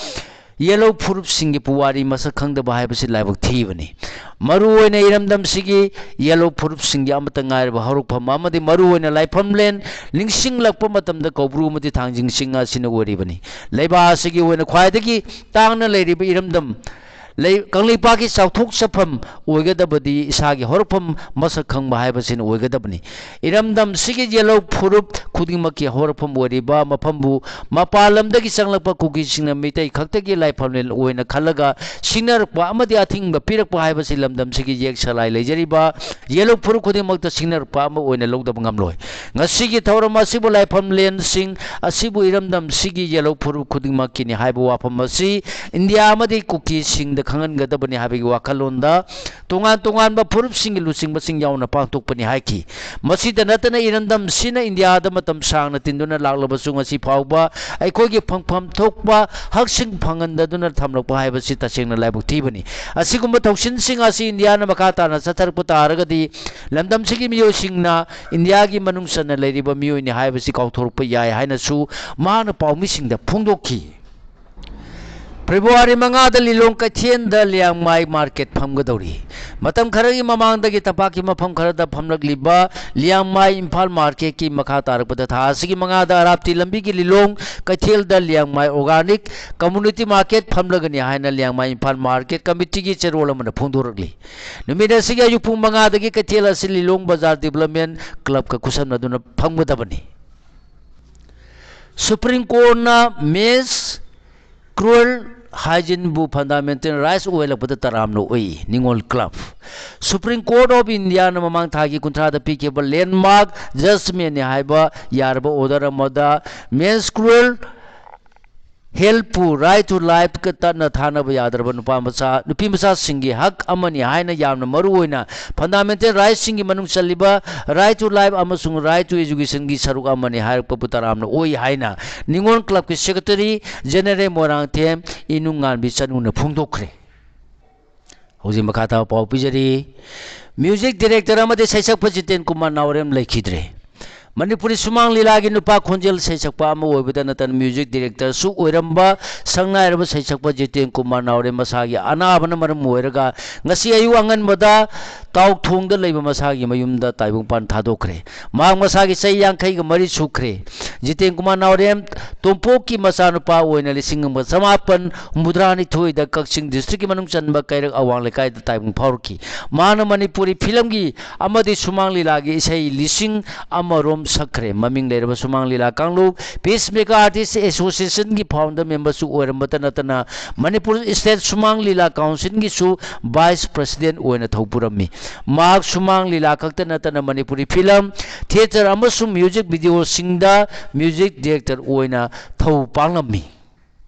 ꯌꯦꯜꯂꯧ ꯐꯨꯔꯨꯞꯁꯤꯡꯒꯤ ꯄꯨꯋꯥꯔꯤ ꯃꯁꯛ ꯈꯪꯗꯕ ꯍꯥꯏꯕꯁꯤ ꯂꯥꯏꯕꯛ ꯊꯤꯕꯅꯤ꯫ ꯃꯔꯨꯑꯣꯏꯅ ꯏꯔꯝꯗꯝꯁꯤꯒꯤ ꯌꯦꯜꯂꯧ ꯐꯨꯔꯨꯞꯁꯤꯡꯒꯤ ꯑꯃꯠꯇ ꯉꯥꯏꯔꯕ ꯍꯧꯔꯛꯐꯝ ꯑꯃꯗꯤ ꯃꯔꯨꯑꯣꯏꯅ ꯂꯥꯏꯐꯝꯂꯦꯟ ꯅꯤꯡꯁꯤꯡꯂꯛꯄ ꯃꯇꯝꯗ ꯀꯧꯕ꯭ꯔꯨ ꯑꯃꯗꯤ ꯊꯥꯡꯖꯤꯡ ꯆꯤꯡ ꯑꯁꯤꯅ ꯑꯣꯏꯔꯤꯕꯅꯤ꯫ ꯂꯩꯕꯥꯛ ꯑꯁꯤꯒꯤ ꯑꯣꯏꯅ ꯈ꯭ꯋꯥꯏꯗꯒꯤ ꯇꯥꯡꯅ ꯂꯩꯔꯤꯕ ꯏꯔꯝꯗꯝ ꯂꯩ-, ꯀꯪꯂꯩꯄꯥꯛꯀꯤ ꯆꯥꯎꯊꯣꯛꯆꯐꯝ ꯑꯣꯏꯒꯗꯕꯗꯤ ꯏꯁꯥꯒꯤ ꯍꯧꯔꯛꯐꯝ ꯃꯁꯛ ꯈꯪꯕ ꯍꯥꯏꯕꯁꯤꯅ ꯑꯣꯏꯒꯗꯕꯅꯤ꯫ ꯏꯔꯝꯗꯝꯁꯤꯒꯤ ꯌꯦꯜꯍꯧ ꯐꯨꯔꯨꯞ ꯈꯨꯗꯤꯡꯃꯛꯀꯤ ꯍꯧꯔꯛꯐꯝ ꯑꯣꯏꯔꯤꯕ ꯃꯐꯝꯕꯨ ꯃꯄꯥꯟ ꯂꯝꯗꯒꯤ ꯆꯪꯂꯛꯄ ꯀꯨꯀꯤꯁꯤꯡꯅ ꯃꯤꯇꯩ ꯈꯛꯇꯒꯤ ꯂꯥꯏꯐꯝꯂꯦꯟ ꯑꯣꯏꯅ ꯈꯜꯂꯒ ꯁꯤꯡꯅꯔꯛꯄ ꯑꯃꯗꯤ ꯑꯊꯤꯡꯕ ꯄꯤꯔꯛꯄ ꯍꯥꯏꯕꯁꯤ ꯂꯝꯗꯝꯁꯤꯒꯤ ꯌꯦꯛ ꯁꯂꯥꯏ ꯂꯩꯖꯔꯤꯕ ꯌꯦꯜꯍꯧ ꯐꯨꯔꯨꯞ ꯈꯨꯗꯤꯡꯃꯛꯇ ꯁꯤꯡꯅꯔꯛꯄ ꯑꯃ ꯑꯣꯏꯅ ꯂꯧꯗꯕ ꯉꯝꯂꯣꯏ꯫ ꯉꯁꯤꯒꯤ ꯊꯧꯔꯝ ꯑꯁꯤꯕꯨ ꯂꯥꯏꯐꯝꯂꯦꯟꯁꯤꯡ ꯑꯁꯤꯕꯨ ꯏꯔꯝꯗꯝꯁꯤꯒꯤ ꯌꯦꯜꯍꯧ ꯐꯨꯔꯨꯞ ꯈꯨꯗꯤꯡꯃꯛꯀꯤꯅꯤ ꯍꯥꯏꯕ ꯋꯥꯐꯝ ꯑꯁꯤ ꯏꯟꯗꯤꯌꯥ ꯑꯃꯗꯤ ꯀꯨꯀꯤꯁꯤꯡꯗ ꯈꯪꯍꯟꯒꯗꯕꯅꯤ ꯍꯥꯏꯕꯒꯤ ꯋꯥꯈꯜꯂꯣꯟꯗ ꯇꯣꯉꯥꯟ ꯇꯣꯉꯥꯟꯕ ꯐꯨꯔꯨꯞꯁꯤꯡꯒꯤ ꯂꯨꯆꯤꯡꯕꯁꯤꯡ ꯌꯥꯎꯅ ꯄꯥꯡꯊꯣꯛꯄꯅꯤ ꯍꯥꯏꯈꯤ꯫ ꯃꯁꯤꯗ ꯅꯠꯇꯅ ꯏꯔꯝꯗꯝꯁꯤꯅ ꯏꯟꯗꯤꯌꯥꯗ ꯃꯇꯝ ꯁꯥꯡꯅ ꯇꯤꯟꯗꯨꯅ ꯂꯥꯛꯂꯕꯁꯨ ꯉꯁꯤ ꯐꯥꯎꯕ ꯑꯩꯈꯣꯏꯒꯤ ꯐꯪꯐꯝ ꯊꯣꯛꯄ ꯍꯛꯁꯤꯡ ꯐꯪꯍꯟꯗꯗꯨꯅ ꯊꯝꯂꯛꯄ ꯍꯥꯏꯕꯁꯤ ꯇꯁꯦꯡꯅ ꯂꯥꯏꯕꯛ ꯊꯤꯕꯅꯤ꯫ ꯑꯁꯤꯒꯨꯝꯕ ꯊꯧꯁꯤꯜꯁꯤꯡ ꯑꯁꯤ ꯏꯟꯗꯤꯌꯥꯅ ꯃꯈꯥ ꯇꯥꯅ ꯆꯠꯊꯔꯛꯄ ꯇꯥꯔꯒꯗꯤ ꯂꯝꯗꯝꯁꯤꯒꯤ ꯃꯤꯑꯣꯏꯁꯤꯡꯅ ꯏꯟꯗꯤꯌꯥꯒꯤ ꯃꯅꯨꯡ ꯆꯟꯅ ꯂꯩꯔꯤꯕ ꯃꯤꯑꯣꯏꯅꯤ ꯍꯥꯏꯕꯁꯤ ꯀꯥꯎꯊꯣꯔꯛꯄ ꯌꯥꯏ ꯍꯥꯏꯅꯁꯨ ꯃꯍꯥꯛꯅ ꯄꯥꯎꯃꯤꯁꯤꯡꯗ ꯐꯣꯡꯗꯣꯛꯈꯤ꯫ ꯐꯦꯕ꯭ꯔꯨꯋꯥꯔꯤ ꯃꯉꯥꯗ ꯂꯤꯂꯣꯡ ꯀꯩꯊꯦꯜꯗ ꯂꯤꯌꯥꯡꯃꯥꯏ ꯃꯥꯔꯀꯦꯠ ꯐꯝꯒꯗꯧꯔꯤ꯫ ꯃꯇꯝ ꯈꯔꯒꯤ ꯃꯃꯥꯡꯗꯒꯤ ꯇꯝꯄꯥꯛꯀꯤ ꯃꯐꯝ ꯈꯔꯗ ꯐꯝꯂꯛꯂꯤꯕ ꯂꯤꯌꯥꯡꯃꯥꯏ ꯏꯝꯐꯥꯜ ꯃꯥꯔꯀꯦꯠꯀꯤ ꯃꯈꯥ ꯇꯥꯔꯛꯄꯗ ꯊꯥ ꯑꯁꯤꯒꯤ ꯃꯉꯥꯗ ꯑꯔꯥꯞꯇꯤ ꯂꯝꯕꯤꯒꯤ ꯂꯤꯂꯣꯡ ꯀꯩꯊꯦꯜꯗ ꯂꯤꯌꯥꯡꯃꯥꯏ ꯑꯣꯔꯒꯥꯅꯤꯛ ꯀꯝꯃꯨꯅꯤꯇꯤ ꯃꯥꯔꯀꯦꯠ ꯐꯝꯂꯒꯅꯤ ꯍꯥꯏꯅ ꯂꯤꯌꯥꯡꯃꯥꯏ ꯏꯝꯐꯥꯜ ꯃꯥꯔꯀꯦꯠ ꯀꯃꯤꯇꯤꯒꯤ ꯆꯦꯔꯣꯜ ꯑꯃꯅ ꯐꯣꯡꯗꯣꯔꯛꯂꯤ꯫ ꯅꯨꯃꯤꯠ ꯑꯁꯤꯒꯤ ꯑꯌꯨꯛ ꯄꯨꯡ ꯃꯉꯥꯗꯒꯤ ꯀꯩꯊꯦꯜ ꯑꯁꯤ ꯂꯤꯂꯣꯡ ꯕꯖꯥꯔ ꯗꯤꯕꯂꯞꯃꯦꯟ ꯀ꯭ꯂꯕꯀ ꯈꯨꯠꯁꯝꯅꯗꯨꯅ ꯐꯝꯒꯗꯕꯅꯤ꯫ ꯁꯨꯄ꯭ꯔꯤꯝ ꯀꯣꯔꯠꯅ ꯃꯦꯟꯁ ꯀ꯭ꯔꯨꯑꯦꯜ ꯍꯥꯏꯖꯤꯟꯕꯨ ꯐꯟꯗꯥꯃꯦꯟꯇꯦꯜ ꯔꯥꯏꯠꯁ ꯑꯣꯏꯍꯜꯂꯛꯄꯗ ꯇꯔꯥꯝꯅ ꯑꯣꯛꯏ꯫ ꯅꯤꯉꯣꯜ ꯀ꯭ꯂꯕ꯫ ꯁꯨꯄ꯭ꯔꯤꯝ ꯀꯣꯔꯠ ꯑꯣꯐ ꯏꯟꯗꯤꯌꯥꯅ ꯃꯃꯥꯡ ꯊꯥꯒꯤ ꯀꯨꯟꯊ꯭ꯔꯥꯗ ꯄꯤꯈꯤꯕ ꯂꯦꯟꯃꯥꯔꯛ ꯖꯁꯃꯦꯟꯅꯤ ꯍꯥꯏꯕ ꯌꯥꯔꯕ ꯑꯣꯔꯗꯔ ꯑꯃꯗ ꯃꯦꯟꯁ ꯀ꯭ꯔꯨꯑꯦꯜ ꯍꯦꯜꯄꯨ ꯔꯥꯏꯠ ꯇꯨ ꯂꯥꯏꯐꯀ ꯇꯠꯅ ꯊꯥꯅꯕ ꯌꯥꯗ꯭ꯔꯕ ꯅꯨꯄꯥ ꯃꯆꯥ, ꯅꯨꯄꯤ ꯃꯆꯥꯁꯤꯡꯒꯤ ꯍꯛ ꯑꯃꯅꯤ ꯍꯥꯏꯅ ꯌꯥꯝꯅ ꯃꯔꯨ ꯑꯣꯏꯅ ꯐꯟꯗꯥꯃꯦꯟꯇꯦꯜ ꯔꯥꯏꯠꯁꯤꯡꯒꯤ ꯃꯅꯨꯡ ꯆꯜꯂꯤꯕ ꯔꯥꯏꯠ ꯇꯨ ꯂꯥꯏꯐ ꯑꯃꯁꯨꯡ ꯔꯥꯏꯠ ꯇꯨ ꯑꯦꯖꯨꯀꯦꯁꯟꯒꯤ ꯁꯔꯨꯛ ꯑꯃꯅꯤ ꯍꯥꯏꯔꯛꯄꯕꯨ ꯇꯔꯥꯝꯅ ꯑꯣꯏ ꯍꯥꯏꯅ ꯅꯤꯉꯣꯜ ꯀ꯭ꯂꯕꯀꯤ ꯁꯦꯀ꯭ꯔꯦꯇꯔꯤ ꯖꯦꯅꯦꯔꯦꯜ ꯃꯣꯏꯔꯥꯡꯊꯦꯝ ꯏꯅꯨꯡꯉꯥꯟꯕꯤ ꯆꯅꯨꯅ ꯐꯣꯡꯗꯣꯛꯈ꯭ꯔꯦ꯫ ꯍꯧꯖꯤꯛ ꯃꯈꯥ ꯇꯥꯕ ꯄꯥꯎ ꯄꯤꯖꯔꯤ꯫ ꯃ꯭ꯌꯨꯖꯤꯛ ꯗꯤꯔꯦꯛꯇꯔ ꯑꯃꯗꯤ ꯁꯩꯁꯛꯄ ꯖꯤꯇꯦꯟ ꯀꯨꯃꯥꯔ ꯅꯥꯎꯔꯦꯝ ꯂꯩꯈꯤꯗ꯭ꯔꯦ꯫ ꯃꯅꯤꯄꯨꯔꯤ ꯁꯨꯃꯥꯡ ꯂꯤꯂꯥꯒꯤ ꯅꯨꯄꯥ ꯈꯣꯟꯖꯦꯜ ꯁꯩꯁꯛꯄ ꯑꯃ ꯑꯣꯏꯕꯇ ꯅꯠꯇꯅ music directorꯁꯨ ꯑꯣꯏꯔꯝꯕ ꯁꯛꯅꯥꯏꯔꯕ ꯁꯩꯁꯛꯄ ꯖꯤꯇꯦꯟ ꯀꯨꯃꯥꯔ ꯅꯥꯎꯔꯦꯝ ꯃꯁꯥꯒꯤ ꯑꯅꯥꯕꯅ ꯃꯔꯝ ꯑꯣꯏꯔꯒ ꯉꯁꯤ ꯑꯌꯨꯛ ꯑꯉꯟꯕꯗ ꯇꯥꯎꯊꯣꯡꯗ ꯂꯩꯕ ꯃꯁꯥꯒꯤ ꯃꯌꯨꯝꯗ ꯇꯥꯏꯕꯪꯄꯥꯟ ꯊꯥꯗꯣꯛꯈ꯭ꯔꯦ꯫ ꯃꯍꯥꯛ ꯃꯁꯥꯒꯤ ꯆꯍꯤ ꯌꯥꯡꯈꯩꯒ ꯃꯔꯤ ꯁꯨꯈ꯭ꯔꯦ꯫ ꯖꯤꯇꯦꯟ ꯀꯨꯃꯥꯔ ꯅꯥꯎꯔꯦꯝ ꯇꯣꯝꯄꯣꯛꯀꯤ ꯃꯆꯥꯅꯨꯄꯥ ꯑꯣꯏꯅ ꯂꯤꯁꯤꯡ ꯑꯃꯒ ꯆꯃꯥꯄꯟ ꯍꯨꯝꯐꯨꯇꯔꯥ ꯅꯤꯊꯣꯏꯗ ꯀꯛꯆꯤꯡ districtꯀꯤ ꯃꯅꯨꯡ ꯆꯟꯕ ꯀꯩꯔꯛ ꯑꯋꯥꯡ ꯂꯩꯀꯥꯏꯗ ꯇꯥꯏꯕꯪ ꯐꯥꯎꯔꯛꯈꯤ꯫ ꯃꯍꯥꯛꯅ ꯃꯅꯤꯄꯨꯔꯤ ꯐꯤꯂꯝꯒꯤ ꯑꯃꯗꯤ ꯁꯨꯃꯥꯡ ꯂꯤꯂꯥꯒꯤ ꯏꯁꯩ ꯂꯤꯁꯤꯡ ꯑꯃꯔꯣꯝ ꯁꯛꯈ꯭ꯔꯦ꯫ ꯃꯃꯤꯡ ꯂꯩꯔꯕ ꯁꯨꯃꯥꯡ ꯂꯤꯂꯥ ꯀꯥꯡꯂꯨꯞ Peacemaker Artist Associationꯒꯤ founder memberꯁꯨ ꯑꯣꯏꯔꯝꯕꯇ ꯅꯠꯇꯅ ꯃꯅꯤꯄꯨꯔ State ꯁꯨꯃꯥꯡ ꯂꯤꯂꯥ Councilꯒꯤꯁꯨ vice president ꯑꯣꯏꯅ ꯊꯧ ꯄꯨꯔꯝꯃꯤ꯫ ꯃꯍꯥꯛ ꯁꯨꯃꯥꯡ ꯂꯤꯂꯥ ꯈꯛꯇ ꯅꯠꯇꯅ ꯃꯅꯤꯄꯨꯔꯤ ꯐꯤꯂꯝ, theatre ꯑꯃꯁꯨꯡ music videoꯁꯤꯡꯗ music director ꯑꯣꯏꯅ ꯊꯧ ꯄꯥꯡꯂꯝꯃꯤ꯫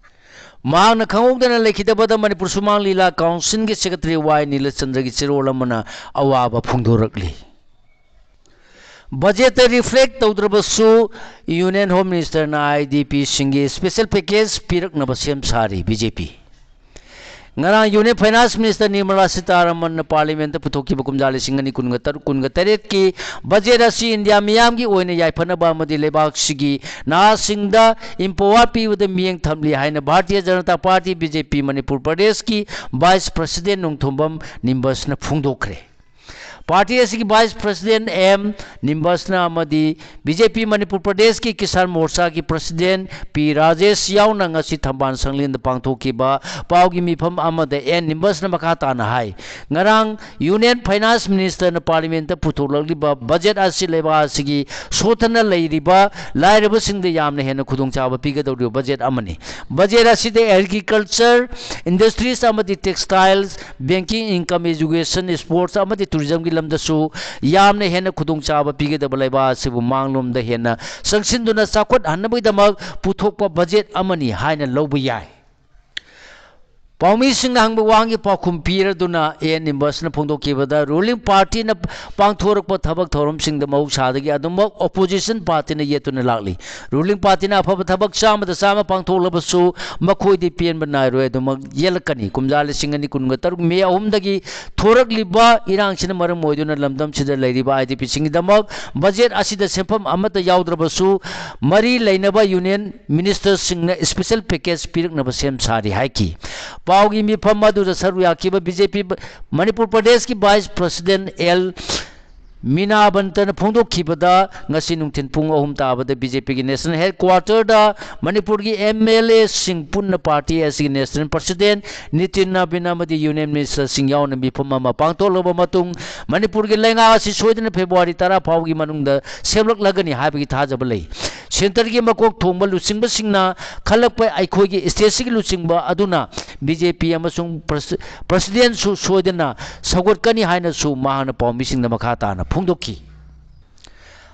ꯃꯍꯥꯛꯅ ꯈꯪꯍꯧꯗꯅ ꯂꯩꯈꯤꯗꯕꯗ ꯃꯅꯤꯄꯨꯔ ꯁꯨꯃꯥꯡ ꯂꯤꯂꯥ Councilꯒꯤ secretary ꯋꯥꯏ ꯅꯤꯂꯆꯟꯗ꯭ꯔꯒꯤ ꯆꯦꯔꯣꯜ ꯑꯃꯅ ꯑꯋꯥꯕ ꯐꯣꯡꯗꯣꯔꯛꯂꯤ꯫ Budgetꯇ reflect ꯇꯧꯗ꯭ꯔꯕꯁꯨ Union Home Ministerꯅ IDPꯁꯤꯡꯒꯤ special package ꯄꯤꯔꯛꯅꯕ ꯁꯦꯝ ꯁꯥꯔꯤ BJP꯫ ꯉꯔꯥꯡ Union Finance Minister ꯅꯤꯔꯃꯂꯥ ꯁꯤꯇꯥꯔꯥꯃꯟꯅ Parliamentꯇ ꯄꯨꯊꯣꯛꯈꯤꯕ ꯀꯨꯝꯖꯥ ꯂꯤꯁꯤꯡ ꯑꯅꯤ ꯀꯨꯟꯒ ꯇꯔꯨꯛ ꯀꯨꯟꯒ ꯇꯔꯦꯠꯀꯤ budget ꯑꯁꯤ ꯏꯟꯗꯤꯌꯥ ꯃꯤꯌꯥꯝꯒꯤ ꯑꯣꯏꯅ ꯌꯥꯏꯐꯅꯕ ꯑꯃꯗꯤ ꯂꯩꯕꯥꯛꯁꯤꯒꯤ ꯅꯍꯥꯁꯤꯡꯗ empower ꯄꯤꯕꯗ ꯃꯤꯠꯌꯦꯡ ꯊꯝꯂꯤ ꯍꯥꯏꯅ ꯚꯥꯔꯇꯤꯌ ꯖꯅꯇꯥ ꯄꯥꯔꯇꯤ, BJP, ꯃꯅꯤꯄꯨꯔ ꯄ꯭ꯔꯗꯦꯁꯀꯤ vice president ꯅꯣꯡꯊꯣꯝꯕꯝ ꯅꯤꯝꯕꯁꯅ ꯐꯣꯡꯗꯣꯛꯈ꯭ꯔꯦ꯫ ꯄꯥꯔꯇꯤ ꯑꯁꯤꯒꯤ vice president ꯑꯦꯝ ꯅꯤꯝꯕꯁꯅ ꯑꯃꯗꯤ BJP ꯃꯅꯤꯄꯨꯔ ꯄ꯭ꯔꯗꯦꯁꯀꯤ ꯀꯤꯁꯥꯟ ꯃꯣꯔꯆꯥꯒꯤ president ꯄꯤ ꯔꯥꯖꯦꯁ ꯌꯥꯎꯅ ꯉꯁꯤ ꯊꯝꯕꯥꯜ ꯁꯪꯂꯦꯟꯗ ꯄꯥꯡꯊꯣꯛꯈꯤꯕ ꯄꯥꯎꯒꯤ ꯃꯤꯐꯝ ꯑꯃꯗ ꯑꯦꯟ ꯅꯤꯝꯕꯁꯅ ꯃꯈꯥ ꯇꯥꯅ ꯍꯥꯏ, ꯉꯔꯥꯡ Union Finance Ministerꯅ Parliamentꯇ ꯄꯨꯊꯣꯛꯂꯛꯂꯤꯕ budget ꯑꯁꯤ ꯂꯩꯕꯥꯛ ꯑꯁꯤꯒꯤ ꯁꯣꯠꯊꯅ ꯂꯩꯔꯤꯕ ꯂꯥꯏꯔꯕꯁꯤꯡꯗ ꯌꯥꯝꯅ ꯍꯦꯟꯅ ꯈꯨꯗꯣꯡꯆꯥꯕ ꯄꯤꯒꯗꯧꯔꯤꯕ budget ꯑꯃꯅꯤ꯫ Budget ꯑꯁꯤꯗ agriculture, industries ꯑꯃꯗꯤ textiles, banking, income, education, sports ꯑꯃꯗꯤ tourismꯒꯤ ꯂꯝꯗꯁꯨ ꯌꯥꯝꯅ ꯍꯦꯟꯅ ꯈꯨꯗꯣꯡꯆꯥꯕ ꯄꯤꯒꯗꯕ ꯂꯩꯕꯥꯛ ꯑꯁꯤꯕꯨ ꯃꯥꯡꯂꯣꯝꯗ ꯍꯦꯟꯅ ꯆꯪꯁꯤꯟꯗꯨꯅ ꯆꯥꯎꯈꯠꯍꯟꯅꯕꯒꯤꯗꯃꯛ ꯄꯨꯊꯣꯛꯄ budget ꯑꯃꯅꯤ ꯍꯥꯏꯅ ꯂꯧꯕ ꯌꯥꯏ꯫ ꯄꯥꯎꯃꯤꯁꯤꯡꯅ ꯍꯪꯕ ꯋꯥꯍꯪꯒꯤ ꯄꯥꯎꯈꯨꯝ ꯄꯤꯔꯗꯨꯅ ꯑꯦꯟ ꯏꯝꯕꯁꯅ ꯐꯣꯡꯗꯣꯛꯈꯤꯕꯗ, ꯔꯨꯂꯤꯡ ꯄꯥꯔꯇꯤꯅ ꯄꯥꯡꯊꯣꯔꯛꯄ ꯊꯕꯛ ꯊꯧꯔꯝꯁꯤꯡꯗ ꯃꯍꯧꯁꯥꯗꯒꯤ ꯑꯗꯨꯃꯛ ꯑꯣꯄꯣꯖꯤꯁꯟ ꯄꯥꯔꯇꯤꯅ ꯌꯦꯠꯇꯨꯅ ꯂꯥꯛꯂꯤ꯫ ꯔꯨꯂꯤꯡ ꯄꯥꯔꯇꯤꯅ ꯑꯐꯕ ꯊꯕꯛ ꯆꯥꯝꯃꯗ ꯆꯥꯝꯃ ꯄꯥꯡꯊꯣꯛꯂꯕꯁꯨ ꯃꯈꯣꯏꯗꯤ ꯄꯦꯟꯕ ꯅꯥꯏꯔꯣꯏ, ꯑꯗꯨꯃꯛ ꯌꯦꯠꯂꯛꯀꯅꯤ꯫ ꯀꯨꯝꯖꯥ ꯂꯤꯁꯤꯡ ꯑꯅꯤ ꯀꯨꯟꯒ ꯇꯔꯨꯛ ꯃꯦ ꯑꯍꯨꯝꯗꯒꯤ ꯊꯣꯔꯛꯂꯤꯕ ꯏꯔꯥꯡꯁꯤꯅ ꯃꯔꯝ ꯑꯣꯏꯗꯨꯅ ꯂꯝꯗꯝꯁꯤꯗ ꯂꯩꯔꯤꯕ ꯑꯥꯏ ꯗꯤ ꯄꯤꯁꯤꯡꯒꯤꯗꯃꯛ ꯕꯖꯦꯠ ꯑꯁꯤꯗ ꯁꯦꯟꯐꯝ ꯑꯃꯠꯇ ꯌꯥꯎꯗ꯭ꯔꯕꯁꯨ, ꯃꯔꯤ ꯂꯩꯅꯕ ꯌꯨꯅꯤꯌꯟ ꯃꯤꯅꯤꯁꯇꯔꯁꯤꯡꯅ ꯁ꯭ꯄꯦꯁꯦꯜ ꯄꯦꯀꯦꯖ ꯄꯤꯔꯛꯅꯕ ꯁꯦꯝ ꯁꯥꯔꯤ ꯍꯥꯏꯈꯤ꯫ ꯄꯥꯎꯒꯤ ꯃꯤꯐꯝ ꯑꯗꯨꯗ ꯁꯔꯨꯛ ꯌꯥꯈꯤꯕ ꯕꯤ ꯖꯦ ꯄꯤ ꯃꯅꯤꯄꯨꯔ ꯄ꯭ꯔꯗꯦꯁꯀꯤ ꯚꯥꯏꯁ ꯄ꯭ꯔꯁꯤꯗꯦꯟ ꯑꯦꯜ ꯃꯤꯅꯥꯕꯟꯇꯅ ꯐꯣꯡꯗꯣꯛꯈꯤꯕꯗ, ꯉꯁꯤ ꯅꯨꯡꯊꯤꯜ ꯄꯨꯡ ꯑꯍꯨꯝ ꯇꯥꯕꯗ ꯕꯤ ꯖꯦ ꯄꯤꯒꯤ ꯅꯦꯁꯅꯦꯜ ꯍꯦꯗꯀ꯭ꯋꯥꯇꯔꯗ ꯃꯅꯤꯄꯨꯔꯒꯤ ꯑꯦꯝ ꯑꯦꯜ ꯑꯦꯁꯤꯡ ꯄꯨꯟꯅ ꯄꯥꯔꯇꯤ ꯑꯁꯤꯒꯤ ꯅꯦꯁꯅꯦꯜ ꯄ꯭ꯔꯁꯤꯗꯦꯟ ꯅꯤꯇꯤꯟ ꯅꯕꯤꯟ ꯑꯃꯗꯤ ꯌꯨꯅꯤꯌꯟ ꯃꯤꯅꯤꯁꯇꯔꯁꯤꯡ ꯌꯥꯎꯅ ꯃꯤꯐꯝ ꯑꯃ ꯄꯥꯡꯊꯣꯛꯂꯕ ꯃꯇꯨꯡ, ꯃꯅꯤꯄꯨꯔꯒꯤ ꯂꯩꯉꯥꯛ ꯑꯁꯤ ꯁꯣꯏꯗꯅ ꯐꯦꯕ꯭ꯔꯨꯋꯥꯔꯤ ꯇꯔꯥ ꯐꯥꯎꯒꯤ ꯃꯅꯨꯡꯗ ꯁꯦꯝꯂꯛꯂꯒꯅꯤ ꯍꯥꯏꯕꯒꯤ ꯊꯥꯖꯕ ꯂꯩ꯫ ꯁꯦꯟꯇꯔꯒꯤ ꯃꯀꯣꯛ ꯊꯣꯡꯕ ꯂꯨꯆꯤꯡꯕꯁꯤꯡꯅ ꯈꯜꯂꯛꯄ ꯑꯩꯈꯣꯏꯒꯤ ꯁ꯭ꯇꯦꯠꯁꯤꯒꯤ ꯂꯨꯆꯤꯡꯕ ꯑꯗꯨꯅ ꯕꯤ ꯖꯦ ꯄꯤ ꯑꯃꯁꯨꯡ ꯄ꯭ꯔꯁꯤ-, ꯄ꯭ꯔꯁꯤꯗꯦꯟꯁꯨ ꯁꯣꯏꯗꯅ ꯁꯧꯒꯠꯀꯅꯤ ꯍꯥꯏꯅꯁꯨ ꯃꯍꯥꯛꯅ ꯄꯥꯎꯃꯤꯁꯤꯡꯗ ꯃꯈꯥ ꯇꯥꯅ ꯐꯣꯡꯗꯣꯛꯈꯤ꯫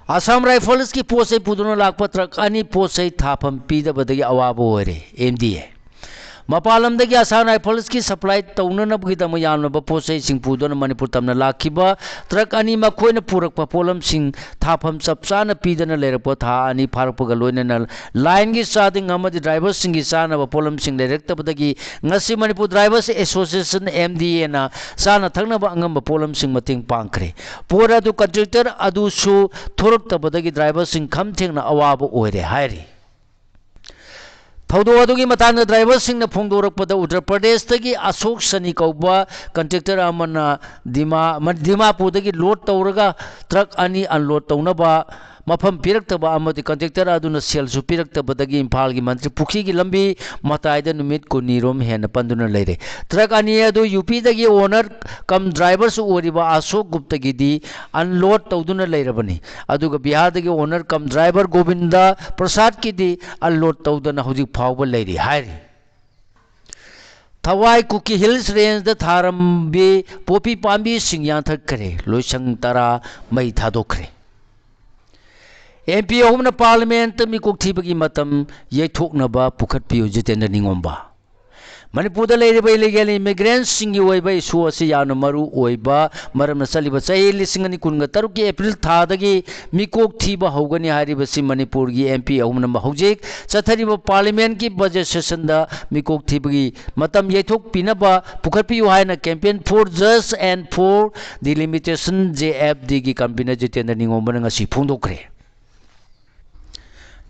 ꯑꯁꯥꯝ ꯔꯥꯏꯐꯜꯁꯀꯤ ꯄꯣꯠ ꯆꯩ ꯄꯨꯗꯨꯅ ꯂꯥꯛꯄ ꯇ꯭ꯔꯛ ꯑꯅꯤ ꯄꯣꯠ ꯆꯩ ꯊꯥꯐꯝ ꯄꯤꯗꯕꯗꯒꯤ ꯑꯋꯥꯕ ꯑꯣꯏꯔꯦ, ꯑꯦꯝ ꯗꯤ ꯑꯦ꯫ ꯃꯄꯥꯟ ꯂꯝꯗꯒꯤ ꯑꯁꯥꯝ ꯔꯥꯏꯐꯜꯁꯀꯤ ꯁꯄ꯭ꯂꯥꯏ ꯇꯧꯅꯅꯕꯒꯤꯗꯃꯛ ꯌꯥꯝꯂꯕ ꯄꯣꯠ ꯆꯩꯁꯤꯡ ꯄꯨꯗꯨꯅ ꯃꯅꯤꯄꯨꯔ ꯇꯝꯅ ꯂꯥꯛꯈꯤꯕ ꯇ꯭ꯔꯛ ꯑꯅꯤ ꯃꯈꯣꯏꯅ ꯄꯨꯔꯛꯄ ꯄꯣꯠꯂꯝꯁꯤꯡ ꯊꯥꯐꯝ ꯆꯞ ꯆꯥꯅ ꯄꯤꯗꯅ ꯂꯩꯔꯛꯄ ꯊꯥ ꯑꯅꯤ ꯐꯥꯔꯛꯄꯒ ꯂꯣꯏꯅꯅ ꯂꯥꯏꯟꯒꯤ ꯆꯥꯗꯤꯡ ꯑꯃꯗꯤ ꯗ꯭ꯔꯥꯏꯚꯔꯁꯤꯡꯒꯤ ꯆꯥꯅꯕ ꯄꯣꯠꯂꯝꯁꯤꯡ ꯂꯩꯔꯛꯇꯕꯗꯒꯤ ꯉꯁꯤ Manipur drivers association, M D ꯑꯦꯅ ꯆꯥꯅ ꯊꯛꯅꯕ ꯑꯉꯝꯕ ꯄꯣꯠꯂꯝꯁꯤꯡ ꯃꯇꯦꯡ ꯄꯥꯡꯈ꯭ꯔꯦ꯫ ꯄꯣꯠ ꯑꯗꯨ ꯀꯟꯇ꯭ꯔꯦꯛꯇꯔ ꯑꯗꯨꯁꯨ ꯊꯣꯔꯛꯇꯕꯗꯒꯤ ꯗ꯭ꯔꯥꯏꯚꯔꯁꯤꯡ ꯈꯝ ꯊꯦꯡꯅ ꯑꯋꯥꯕ ꯑꯣꯏꯔꯦ ꯍꯥꯏꯔꯤ꯫ ꯊꯧꯗꯣꯛ ꯑꯗꯨꯒꯤ ꯃꯇꯥꯡꯗ ꯗ꯭ꯔꯥꯏꯚꯔꯁꯤꯡꯅ ꯐꯣꯡꯗꯣꯔꯛꯄꯗ, ꯎꯠꯇꯔ ꯄ꯭ꯔꯗꯦꯁꯇꯒꯤ ꯑꯁꯣꯛ ꯁꯅꯤ ꯀꯧꯕ ꯀꯟꯇ꯭ꯔꯦꯛꯇꯔ ꯑꯃꯅ ꯗꯤꯃꯥ-, ꯗꯤꯃꯥꯄꯨꯔꯗꯒꯤ ꯂꯣꯗ ꯇꯧꯔꯒ ꯇ꯭ꯔꯛ ꯑꯅꯤ ꯑꯟꯂꯣꯗ ꯇꯧꯅꯕ ꯃꯐꯝ ꯄꯤꯔꯛꯇꯕ ꯑꯃꯗꯤ ꯀꯟꯇ꯭ꯔꯦꯛꯇꯔ ꯑꯗꯨꯅ ꯁꯦꯜꯁꯨ ꯄꯤꯔꯛꯇꯕꯗꯒꯤ ꯏꯝꯐꯥꯜꯒꯤ ꯃꯟꯇ꯭ꯔꯤ ꯄꯨꯈ꯭ꯔꯤꯒꯤ ꯂꯝꯕꯤ ꯃꯇꯥꯏꯗ ꯅꯨꯃꯤꯠ ꯀꯨꯟꯅꯤꯔꯣꯝ ꯍꯦꯟꯅ ꯄꯟꯗꯨꯅ ꯂꯩꯔꯦ꯫ ꯇ꯭ꯔꯛ ꯑꯅꯤ ꯑꯗꯨ ꯌꯨ ꯄꯤꯗꯒꯤ ꯑꯣꯅꯔ ꯀꯝ ꯗ꯭ꯔꯥꯏꯚꯔꯁꯨ ꯑꯣꯏꯔꯤꯕ ꯑꯁꯣꯛ ꯒꯨꯞꯇꯒꯤꯗꯤ ꯑꯟꯂꯣꯗ ꯇꯧꯗꯨꯅ ꯂꯩꯔꯕꯅꯤ꯫ ꯑꯗꯨꯒ ꯕꯤꯍꯥꯔꯗꯒꯤ ꯑꯣꯅꯔ ꯀꯝ ꯗ꯭ꯔꯥꯏꯚꯔ ꯒꯣꯕꯤꯟꯗ ꯄ꯭ꯔꯁꯥꯗꯀꯤꯗꯤ ꯑꯟꯂꯣꯗ ꯇꯧꯗꯅ ꯍꯧꯖꯤꯛ ꯐꯥꯎꯕ ꯂꯩꯔꯤ ꯍꯥꯏꯔꯤ꯫ ꯊꯋꯥꯏ ꯀꯨꯀꯤ ꯍꯤꯜꯁ ꯔꯦꯟꯖꯗ ꯊꯥꯔꯝꯕꯤ ꯄꯣꯄꯤ ꯄꯥꯝꯕꯤꯁꯤꯡ ꯌꯥꯟꯊꯠꯈ꯭ꯔꯦ, ꯂꯣꯏꯁꯪ ꯇꯔꯥ ꯃꯩ ꯊꯥꯗꯣꯛꯈ꯭ꯔꯦ꯫ ꯑꯦꯝ ꯄꯤ ꯑꯍꯨꯝꯅ ꯄꯥꯔꯂꯤꯌꯥꯃꯦꯟꯠꯇ ꯃꯤꯀꯣꯛ ꯊꯤꯕꯒꯤ ꯃꯇꯝ ꯌꯩꯊꯣꯛꯅꯕ ꯄꯨꯈꯠꯄꯤꯌꯨ, ꯖꯤꯇꯦꯟꯗ꯭ꯔ ꯅꯤꯡꯉꯣꯝꯕ꯫ ꯃꯅꯤꯄꯨꯔꯗ ꯂꯩꯔꯤꯕ ꯏꯂꯤꯒꯦꯜ ꯏꯃꯤꯒ꯭ꯔꯦꯟꯁꯤꯡꯒꯤ ꯑꯣꯏꯕ ꯏꯁꯨ ꯑꯁꯤ ꯌꯥꯝꯅ ꯃꯔꯨ ꯑꯣꯏꯕ ꯃꯔꯝꯅ ꯆꯠꯂꯤꯕ ꯆꯍꯤ ꯂꯤꯁꯤꯡ ꯑꯅꯤ ꯀꯨꯟꯒ ꯇꯔꯨꯛꯀꯤ ꯑꯦꯄ꯭ꯔꯤꯜ ꯊꯥꯗꯒꯤ ꯃꯤꯀꯣꯛ ꯊꯤꯕ ꯍꯧꯒꯅꯤ ꯍꯥꯏꯔꯤꯕꯁꯤ ꯃꯅꯤꯄꯨꯔꯒꯤ ꯑꯦꯝ ꯄꯤ ꯑꯍꯨꯝꯅ ꯍꯧꯖꯤꯛ ꯆꯠꯊꯔꯤꯕ ꯄꯥꯔꯂꯤꯌꯥꯃꯦꯟꯠꯀꯤ ꯕꯖꯦꯠ ꯁꯦꯁꯟꯗ ꯃꯤꯀꯣꯛ ꯊꯤꯕꯒꯤ ꯃꯇꯝ ꯌꯩꯊꯣꯛꯄꯤꯅꯕ ꯄꯨꯈꯠꯄꯤꯌꯨ ꯍꯥꯏꯅ Campaign for Justice and for Delimitation, J F D ꯒꯤ convener ꯖꯤꯇꯦꯟꯗ꯭ꯔ ꯅꯤꯡꯉꯣꯝꯕꯅ ꯉꯁꯤ ꯐꯣꯡꯗꯣꯛꯈ꯭ꯔꯦ꯫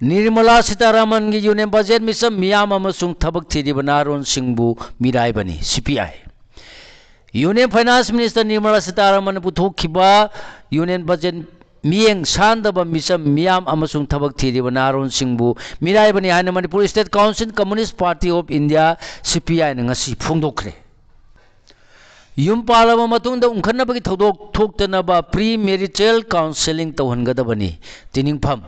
ꯅꯤꯔꯃꯂꯥ ꯁꯤꯇꯥꯔꯥꯃꯟꯒꯤ ꯌꯨꯅꯤꯌꯟ ꯕꯖꯦꯠ ꯃꯤꯆꯝ ꯃꯤꯌꯥꯝ ꯑꯃꯁꯨꯡ ꯊꯕꯛ ꯊꯤꯔꯤꯕ ꯅꯍꯥꯔꯣꯜꯁꯤꯡꯕꯨ ꯃꯤꯔꯥꯏꯕꯅꯤ, C P I. Union finance minister Nirmala ꯁꯤꯇꯥꯔꯥꯃꯟꯅ ꯄꯨꯊꯣꯛꯈꯤꯕ ꯌꯨꯅꯤꯌꯟ ꯕꯖꯦꯠ ꯃꯤꯠꯌꯦꯡ ꯁꯥꯟꯗꯕ ꯃꯤꯆꯝ ꯃꯤꯌꯥꯝ ꯑꯃꯁꯨꯡ ꯊꯕꯛ ꯊꯤꯔꯤꯕ ꯅꯍꯥꯔꯣꯜꯁꯤꯡꯕꯨ ꯃꯤꯔꯥꯏꯕꯅꯤ ꯍꯥꯏꯅ Manipur State Council, Communist Party of India, C P I ꯅ ꯉꯁꯤ ꯐꯣꯡꯗꯣꯛꯈ꯭ꯔꯦ꯫ ꯌꯨꯝ ꯄꯥꯜꯂꯕ ꯃꯇꯨꯡꯗ ꯎꯪꯈꯠꯅꯕꯒꯤ ꯊꯧꯗꯣꯛ ꯊꯣꯛꯇꯅꯕ pre marital counselling ꯇꯧꯍꯟꯒꯗꯕꯅꯤ꯫ ꯇꯤꯅꯤꯡꯐꯝ꯫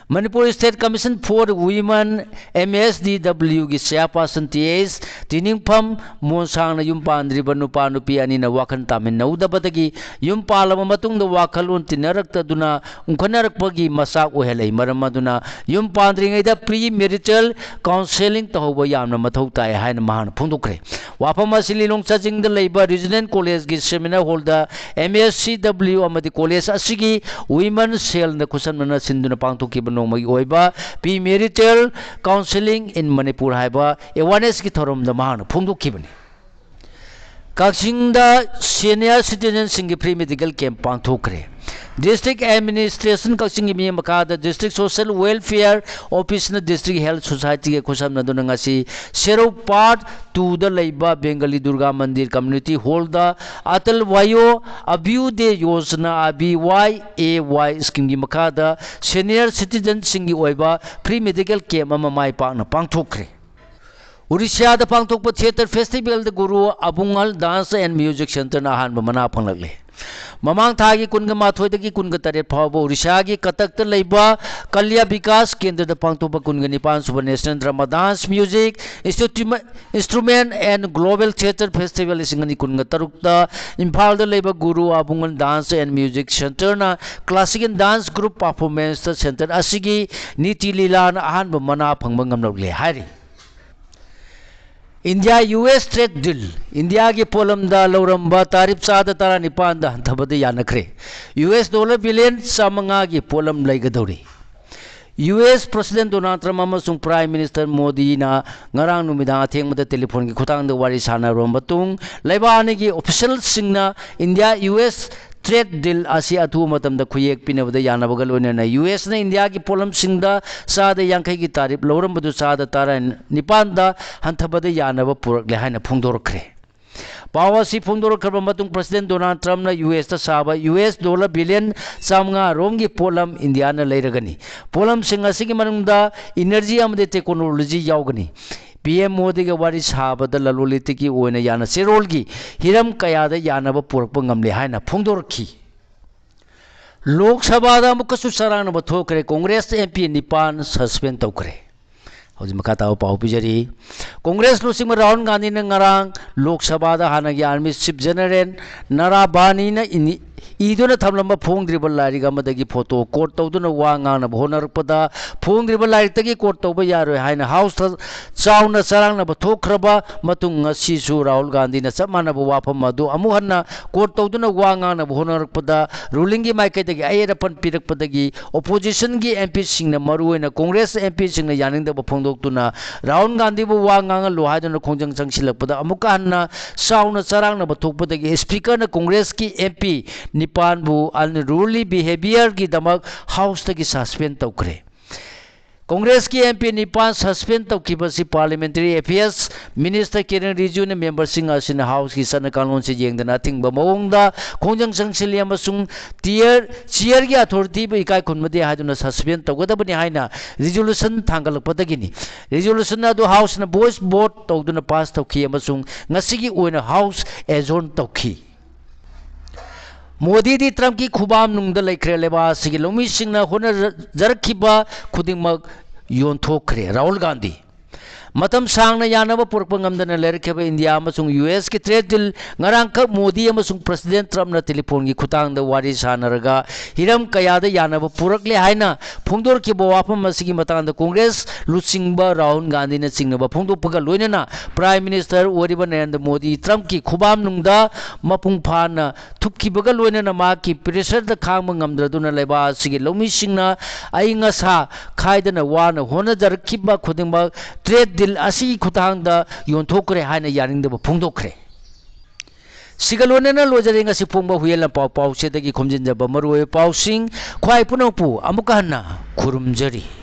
Manipur State Commission for Women, M S D W ꯒꯤ chairperson T H ꯇꯤꯅꯤꯡꯐꯝ ꯃꯣꯟꯁꯥꯡꯅ ꯌꯨꯝ ꯄꯥꯟꯗ꯭ꯔꯤꯕ ꯅꯨꯄꯥ ꯅꯨꯄꯤ ꯑꯅꯤꯅ ꯋꯥꯈꯜ ꯇꯥꯃꯤꯟꯅꯧꯗꯕꯗꯒꯤ ꯌꯨꯝ ꯄꯥꯜꯂꯕ ꯃꯇꯨꯡꯗ ꯋꯥꯈꯜꯂꯣꯟ ꯇꯤꯟꯅꯔꯛꯇꯗꯨꯅ ꯎꯪꯈꯠꯅꯔꯛꯄꯒꯤ ꯃꯆꯥꯛ ꯑꯣꯏꯍꯜꯂꯛꯏ꯫ ꯃꯔꯝ ꯑꯗꯨꯅ ꯌꯨꯝ ꯄꯥꯟꯗ꯭ꯔꯤꯉꯩꯗ pre marital counselling ꯇꯧꯍꯧꯕ ꯌꯥꯝꯅ ꯃꯊꯧ ꯇꯥꯏ ꯍꯥꯏꯅ ꯃꯍꯥꯛꯅ ꯐꯣꯡꯗꯣꯛꯈ꯭ꯔꯦ꯫ ꯋꯥꯐꯝ ꯑꯁꯤ ꯂꯤꯂꯣꯡ ꯆꯥꯖꯤꯡꯗ ꯂꯩꯕ Regional College ꯀꯤ seminar hall ꯗ M S C W ꯑꯃꯗꯤ college ꯑꯁꯤꯒꯤ Women Cell ꯅ ꯈꯨꯠꯁꯝꯅꯅ ꯁꯤꯟꯗꯨꯅ ꯄꯥꯡꯊꯣꯛꯈꯤꯕ ꯅꯣꯡꯃꯒꯤ ꯑꯣꯏꯕ Premarital Counselling in Manipur ꯍꯥꯏꯕ awareness ꯀꯤ ꯊꯧꯔꯝꯗ ꯃꯍꯥꯛꯅ ꯐꯣꯡꯗꯣꯛꯈꯤꯕꯅꯤ꯫ ꯀꯛꯆꯤꯡꯗ senior citizen ꯁꯤꯡꯒꯤ free medical camp ꯄꯥꯡꯊꯣꯛꯈ꯭ꯔꯦ꯫ District Administration ꯀꯛꯆꯤꯡꯒꯤ ꯃꯤꯠꯌꯦꯡ ꯃꯈꯥꯗ District Social Welfare Office ꯅ District Health Society ꯒ ꯈꯨꯠꯁꯝꯅꯗꯨꯅ ꯉꯁꯤ ꯁꯦꯔꯧ Part two ꯗ ꯂꯩꯕ Bengali Durga Mandir Community Hall the Atal Vayo Abhyuday Yojana, A B Y A Y scheme ꯒꯤ ꯃꯈꯥꯗ senior citizen ꯁꯤꯡꯒꯤ ꯑꯣꯏꯕ free medical camp ꯑꯃ ꯃꯥꯏ ꯄꯥꯛꯅ ꯄꯥꯡꯊꯣꯛꯈ꯭ꯔꯦ꯫ ꯎꯔꯤꯁ꯭ꯌꯥꯗ ꯄꯥꯡꯊꯣꯛꯄ theatre festival the Guru ꯑꯕꯨꯡꯒꯜ Dance and Music Centre ꯅ ꯑꯍꯥꯟꯕ ꯃꯅꯥ ꯐꯪꯂꯛꯂꯦ꯫ ꯃꯃꯥꯡ ꯊꯥꯒꯤ ꯀꯨꯟꯒ ꯃꯥꯊꯣꯏꯗꯒꯤ ꯀꯨꯟꯒ ꯇꯔꯦꯠ ꯐꯥꯎꯕ ꯎꯔꯤꯁ꯭ꯌꯥꯒꯤ ꯀꯇꯛꯇ ꯂꯩꯕ ꯀꯂꯤꯌꯥ ꯕꯤꯀꯥꯁ ꯀꯦꯟꯗ꯭ꯔꯗ ꯄꯥꯡꯊꯣꯛꯄ ꯀꯨꯟꯒ ꯅꯤꯄꯥꯟ ꯁꯨꯕ National Drama Dance Music Instrument and Global Theatre Festival ꯂꯤꯁꯤꯡ ꯑꯅꯤ ꯀꯨꯟꯒ ꯇꯔꯨꯛꯇ ꯏꯝꯐꯥꯜꯗ ꯂꯩꯕ ꯒꯨꯔꯨ ꯑꯕꯨꯡꯒꯜ Dance and Music Centre ꯅ classical dance group performance ꯇ centre ꯑꯁꯤꯒꯤ ꯅꯤꯇꯤ ꯂꯤꯂꯥꯅ ꯑꯍꯥꯟꯕ ꯃꯅꯥ ꯐꯪꯕ ꯉꯝꯂꯛꯂꯦ ꯍꯥꯏꯔꯤ꯫ India U S trade deal, ꯏꯟꯗꯤꯌꯥꯒꯤ ꯄꯣꯠꯂꯝꯗ ꯂꯧꯔꯝꯕ ꯇꯥꯔꯤꯐ ꯆꯥꯗ ꯇꯔꯥꯅꯤꯄꯥꯟꯗ ꯍꯟꯊꯕꯗ ꯌꯥꯅꯈ꯭ꯔꯦ꯫ ꯌꯨ ꯑꯦꯁ dollar billion ꯆꯥꯃꯉꯥꯒꯤ ꯄꯣꯠꯂꯝ ꯂꯩꯒꯗꯧꯔꯤ꯫ U S President Donald Trump ꯑꯃꯁꯨꯡ Prime Minister ꯃꯣꯗꯤꯅ ꯉꯔꯥꯡ ꯅꯨꯃꯤꯗꯥꯡ ꯑꯊꯦꯡꯕꯗ ꯇꯦꯂꯤꯐꯣꯟꯒꯤ ꯈꯨꯠꯊꯥꯡꯗ ꯋꯥꯔꯤ ꯁꯥꯟꯅꯔꯕ ꯃꯇꯨꯡ, ꯂꯩꯕꯥꯛ ꯑꯅꯤꯒꯤ officialꯁꯤꯡꯅ India U S trade deal ꯑꯁꯤ ꯑꯊꯨꯕ ꯃꯇꯝꯗ ꯈꯨꯌꯦꯛ ꯄꯤꯅꯕꯗ ꯌꯥꯅꯕꯒ ꯂꯣꯏꯅꯅ ꯌꯨ ꯑꯦꯁꯅ ꯏꯟꯗꯤꯌꯥꯒꯤ ꯄꯣꯠꯂꯝꯁꯤꯡꯗ ꯆꯥꯗ ꯌꯥꯡꯈꯩꯒꯤ ꯇꯥꯔꯤꯐ ꯂꯧꯔꯝꯕꯗꯨ ꯆꯥꯗ ꯇꯔꯥꯅꯤꯄꯥꯟꯗ ꯍꯟꯊꯕꯗ ꯌꯥꯅꯕ ꯄꯨꯔꯛꯂꯦ ꯍꯥꯏꯅ ꯐꯣꯡꯗꯣꯔꯛꯈ꯭ꯔꯦ꯫ ꯄꯥꯎ ꯑꯁꯤ ꯐꯣꯡꯗꯣꯔꯛꯈ꯭ꯔꯕ ꯃꯇꯨꯡ President Donald Trumpꯅ ꯌꯨ ꯑꯦꯁꯇ ꯁꯥꯕ ꯌꯨ ꯑꯦꯁ dollar billion ꯆꯥꯃꯉꯥ ꯔꯣꯝꯒꯤ ꯄꯣꯠꯂꯝ ꯏꯟꯗꯤꯌꯥꯅ ꯂꯩꯔꯒꯅꯤ꯫ ꯄꯣꯠꯂꯝꯁꯤꯡ ꯑꯁꯤꯒꯤ ꯃꯅꯨꯡꯗ energy ꯑꯃꯗꯤ technology ꯌꯥꯎꯒꯅꯤ꯫ ꯄꯤ ꯑꯦꯝ ꯃꯣꯗꯤꯒ ꯋꯥꯔꯤ ꯁꯥꯕꯗ ꯂꯂꯣꯟ ꯏꯇꯤꯛꯀꯤ ꯑꯣꯏꯅ ꯌꯥꯅ ꯆꯦꯔꯣꯜꯒꯤ ꯍꯤꯔꯝ ꯀꯌꯥꯗ ꯌꯥꯅꯕ ꯄꯨꯔꯛꯄ ꯉꯝꯂꯦ ꯍꯥꯏꯅ ꯐꯣꯡꯗꯣꯔꯛꯈꯤ꯫ ꯂꯣꯛ ꯁꯚꯥꯗ ꯑꯃꯨꯛꯀꯁꯨ ꯆꯔꯥꯡꯅꯕ ꯊꯣꯛꯈ꯭ꯔꯦ꯫ ꯀꯣꯡꯒ꯭ꯔꯦꯁ ꯑꯦꯝ ꯄꯤ ꯅꯤꯄꯥꯟ suspend ꯇꯧꯈ꯭ꯔꯦ꯫ ꯍꯧꯖꯤꯛ ꯃꯈꯥ ꯇꯥꯕ ꯄꯥꯎ ꯄꯤꯖꯔꯤ꯫ ꯀꯣꯡꯒ꯭ꯔꯦꯁ ꯂꯨꯆꯤꯡꯕ ꯔꯥꯍꯨꯜ ꯒꯥꯟꯙꯤꯅ ꯉꯔꯥꯡ ꯂꯣꯛ ꯁꯚꯥꯗ ꯍꯥꯟꯅꯒꯤ Army Chief General ꯅꯔꯥꯕꯥꯅꯤꯅ ꯏꯅꯤ-, ꯏꯗꯨꯅ ꯊꯝꯂꯝꯕ ꯐꯣꯡꯗ꯭ꯔꯤꯕ ꯂꯥꯏꯔꯤꯛ ꯑꯃꯗꯒꯤ photo quote ꯇꯧꯗꯨꯅ ꯋꯥ ꯉꯥꯡꯅꯕ ꯍꯣꯠꯅꯔꯛꯄꯗ, ꯐꯣꯡꯗ꯭ꯔꯤꯕ ꯂꯥꯏꯔꯤꯛꯇꯒꯤ quote ꯇꯧꯕ ꯌꯥꯔꯣꯏ ꯍꯥꯏꯅ Houseꯇ ꯆꯥꯎꯅ ꯆꯔꯥꯡꯅꯕ ꯊꯣꯛꯈ꯭ꯔꯕ ꯃꯇꯨꯡ, ꯉꯁꯤꯁꯨ ꯔꯥꯍꯨꯜ ꯒꯥꯟꯙꯤꯅ ꯆꯞ ꯃꯥꯟꯅꯕ ꯋꯥꯐꯝ ꯑꯗꯨ ꯑꯃꯨꯛ ꯍꯟꯅ quote ꯇꯧꯗꯨꯅ ꯋꯥ ꯉꯥꯡꯅꯕ ꯍꯣꯠꯅꯔꯛꯄꯗ, rulingꯒꯤ ꯃꯥꯏꯀꯩꯗꯒꯤ ꯑꯌꯦꯠ ꯑꯄꯟ ꯄꯤꯔꯛꯄꯗꯒꯤ oppositionꯒꯤ ꯑꯦꯝ ꯄꯤꯁꯤꯡꯅ, ꯃꯔꯨꯑꯣꯏꯅ ꯀꯣꯡꯒ꯭ꯔꯦꯁ ꯑꯦꯝ ꯄꯤꯁꯤꯡꯅ ꯌꯥꯅꯤꯡꯗꯕ ꯐꯣꯡꯗꯣꯛꯇꯨꯅ ꯔꯥꯍꯨꯜ ꯒꯥꯟꯙꯤꯕꯨ ꯋꯥ ꯉꯥꯡꯍꯜꯂꯨ ꯍꯥꯏꯗꯨꯅ ꯈꯣꯡꯖꯪ ꯆꯪꯁꯤꯜꯂꯛꯄꯗ, ꯑꯃꯨꯛꯀ ꯍꯟꯅ ꯆꯥꯎꯅ ꯆꯔꯥꯡꯅꯕ ꯊꯣꯛꯄꯗꯒꯤ Speakerꯅ ꯀꯣꯡꯒ꯭ꯔꯦꯁꯀꯤ ꯑꯦꯝ ꯄꯤ ꯅꯤꯄꯥꯟꯕꯨ unruly behaviourꯒꯤꯗꯃꯛ Houseꯇꯒꯤ suspend ꯇꯧꯈ꯭ꯔꯦ꯫ ꯀꯣꯡꯒ꯭ꯔꯦꯁꯀꯤ ꯑꯦꯝ ꯄꯤ ꯅꯤꯄꯥꯟ suspend ꯇꯧꯈꯤꯕꯁꯤ Parliamentary Affairs Minister Kiren Rijijuna memberꯁꯤꯡ ꯑꯁꯤꯅ Houseꯀꯤ ꯆꯠꯅ ꯀꯥꯡꯂꯣꯟꯁꯤ ꯌꯦꯡꯗꯅ ꯑꯊꯤꯡꯕ ꯃꯑꯣꯡꯗ ꯈꯣꯡꯖꯪ ꯆꯪꯁꯤꯜꯂꯤ ꯑꯃꯁꯨꯡ tier, chairꯒꯤ authorityꯕꯨ ꯏꯀꯥꯏ ꯈꯨꯝꯅꯗꯦ ꯍꯥꯏꯗꯨꯅ suspend ꯇꯧꯒꯗꯕꯅꯤ ꯍꯥꯏꯅ resolution ꯊꯥꯡꯒꯠꯂꯛꯄꯗꯒꯤꯅꯤ꯫ Resolution ꯑꯗꯨ Houseꯅ voice vote ꯇꯧꯗꯨꯅ pass ꯇꯧꯈꯤ ꯑꯃꯁꯨꯡ ꯉꯁꯤꯒꯤ ꯑꯣꯏꯅ House adjourn ꯇꯧꯈꯤ꯫ ꯃꯣꯗꯤꯗꯤ Trumpꯀꯤ ꯈꯨꯕꯥꯝꯅꯨꯡꯗ ꯂꯩꯈ꯭ꯔꯦ꯫ ꯂꯩꯕꯥꯛ ꯑꯁꯤꯒꯤ ꯂꯧꯃꯤꯁꯤꯡꯅ ꯍꯣꯠꯅꯖꯔꯛꯈꯤꯕ ꯈꯨꯗꯤꯡꯃꯛ ꯌꯣꯟꯊꯣꯛꯈ꯭ꯔꯦ꯫ ꯔꯥꯍꯨꯜ ꯒꯥꯟꯙꯤ꯫ ꯃꯇꯝ ꯁꯥꯡꯅ ꯌꯥꯅꯕ ꯄꯨꯔꯛꯄ ꯉꯝꯗꯅ ꯂꯩꯔꯛꯈꯤꯕ ꯏꯟꯗꯤꯌꯥ ꯑꯃꯁꯨꯡ ꯌꯨ ꯑꯦꯁꯀꯤ ꯇ꯭ꯔꯦꯗ ꯗꯤꯜ ꯉꯔꯥꯡꯈꯛ ꯃꯣꯗꯤ ꯑꯃꯁꯨꯡ ꯄ꯭ꯔꯁꯤꯗꯦꯟ ꯇ꯭ꯔꯝꯞꯅ ꯇꯦꯂꯤꯐꯣꯟꯒꯤ ꯈꯨꯠꯊꯥꯡꯗ ꯋꯥꯔꯤ ꯁꯥꯟꯅꯔꯒ ꯍꯤꯔꯝ ꯀꯌꯥꯗ ꯌꯥꯅꯕ ꯄꯨꯔꯛꯂꯦ ꯍꯥꯏꯅ ꯐꯣꯡꯗꯣꯔꯛꯈꯤꯕ ꯋꯥꯐꯝ ꯑꯁꯤꯒꯤ ꯃꯇꯥꯡꯗ ꯀꯣꯡꯒ꯭ꯔꯦꯁ ꯂꯨꯆꯤꯡꯕ ꯔꯥꯍꯨꯜ ꯒꯥꯟꯙꯤꯅ ꯆꯤꯡꯅꯕ ꯐꯣꯡꯗꯣꯛꯄꯒ ꯂꯣꯏꯅꯅ ꯄ꯭ꯔꯥꯏꯝ ꯃꯤꯅꯤꯁꯇꯔ ꯑꯣꯏꯔꯤꯕ ꯅꯔꯦꯟꯗ꯭ꯔ ꯃꯣꯗꯤ ꯇ꯭ꯔꯝꯞꯀꯤ ꯈꯨꯕꯥꯝꯅꯨꯡꯗ ꯃꯄꯨꯡ ꯐꯥꯅ ꯊꯨꯞꯈꯤꯕꯒ ꯂꯣꯏꯅꯅ ꯃꯍꯥꯛꯀꯤ ꯄ꯭ꯔꯦꯁꯔꯗ ꯈꯥꯡꯕ ꯉꯝꯗ꯭ꯔꯗꯨꯅ ꯂꯩꯕꯥꯛ ꯑꯁꯤꯒꯤ ꯂꯧꯃꯤꯁꯤꯡꯅ ꯑꯏꯪ ꯑꯁꯥ ꯈꯥꯏꯗꯅ ꯋꯥꯅ ꯍꯣꯠꯅꯖꯔꯛꯈꯤꯕ ꯈꯨꯗꯤꯡꯃꯛ ꯇ꯭ꯔꯦꯗ ꯗꯤꯜ ꯑꯁꯤꯒꯤ ꯈꯨꯠꯊꯥꯡꯗ ꯌꯣꯟꯊꯣꯛꯈ꯭ꯔꯦ ꯍꯥꯏꯅ ꯌꯥꯅꯤꯡꯗꯕ ꯐꯣꯡꯗꯣꯛꯈ꯭ꯔꯦ꯫ ꯁꯤꯒ ꯂꯣꯏꯅꯅ ꯂꯣꯏꯖꯔꯦ ꯉꯁꯤ ꯐꯣꯡꯕ ꯍꯨꯏꯌꯦꯟ ꯂꯥꯟꯄꯥꯎ ꯄꯥꯎꯆꯦꯗꯒꯤ ꯈꯣꯝꯖꯤꯟꯖꯕ ꯃꯔꯨꯑꯣꯏꯕ ꯄꯥꯎꯁꯤꯡ꯫ ꯈ꯭ꯋꯥꯏ ꯄꯨꯝꯅꯃꯛꯄꯨ ꯑꯃꯨꯛꯀ ꯍꯟꯅ ꯈꯨꯔꯨꯝꯖꯔꯤ꯫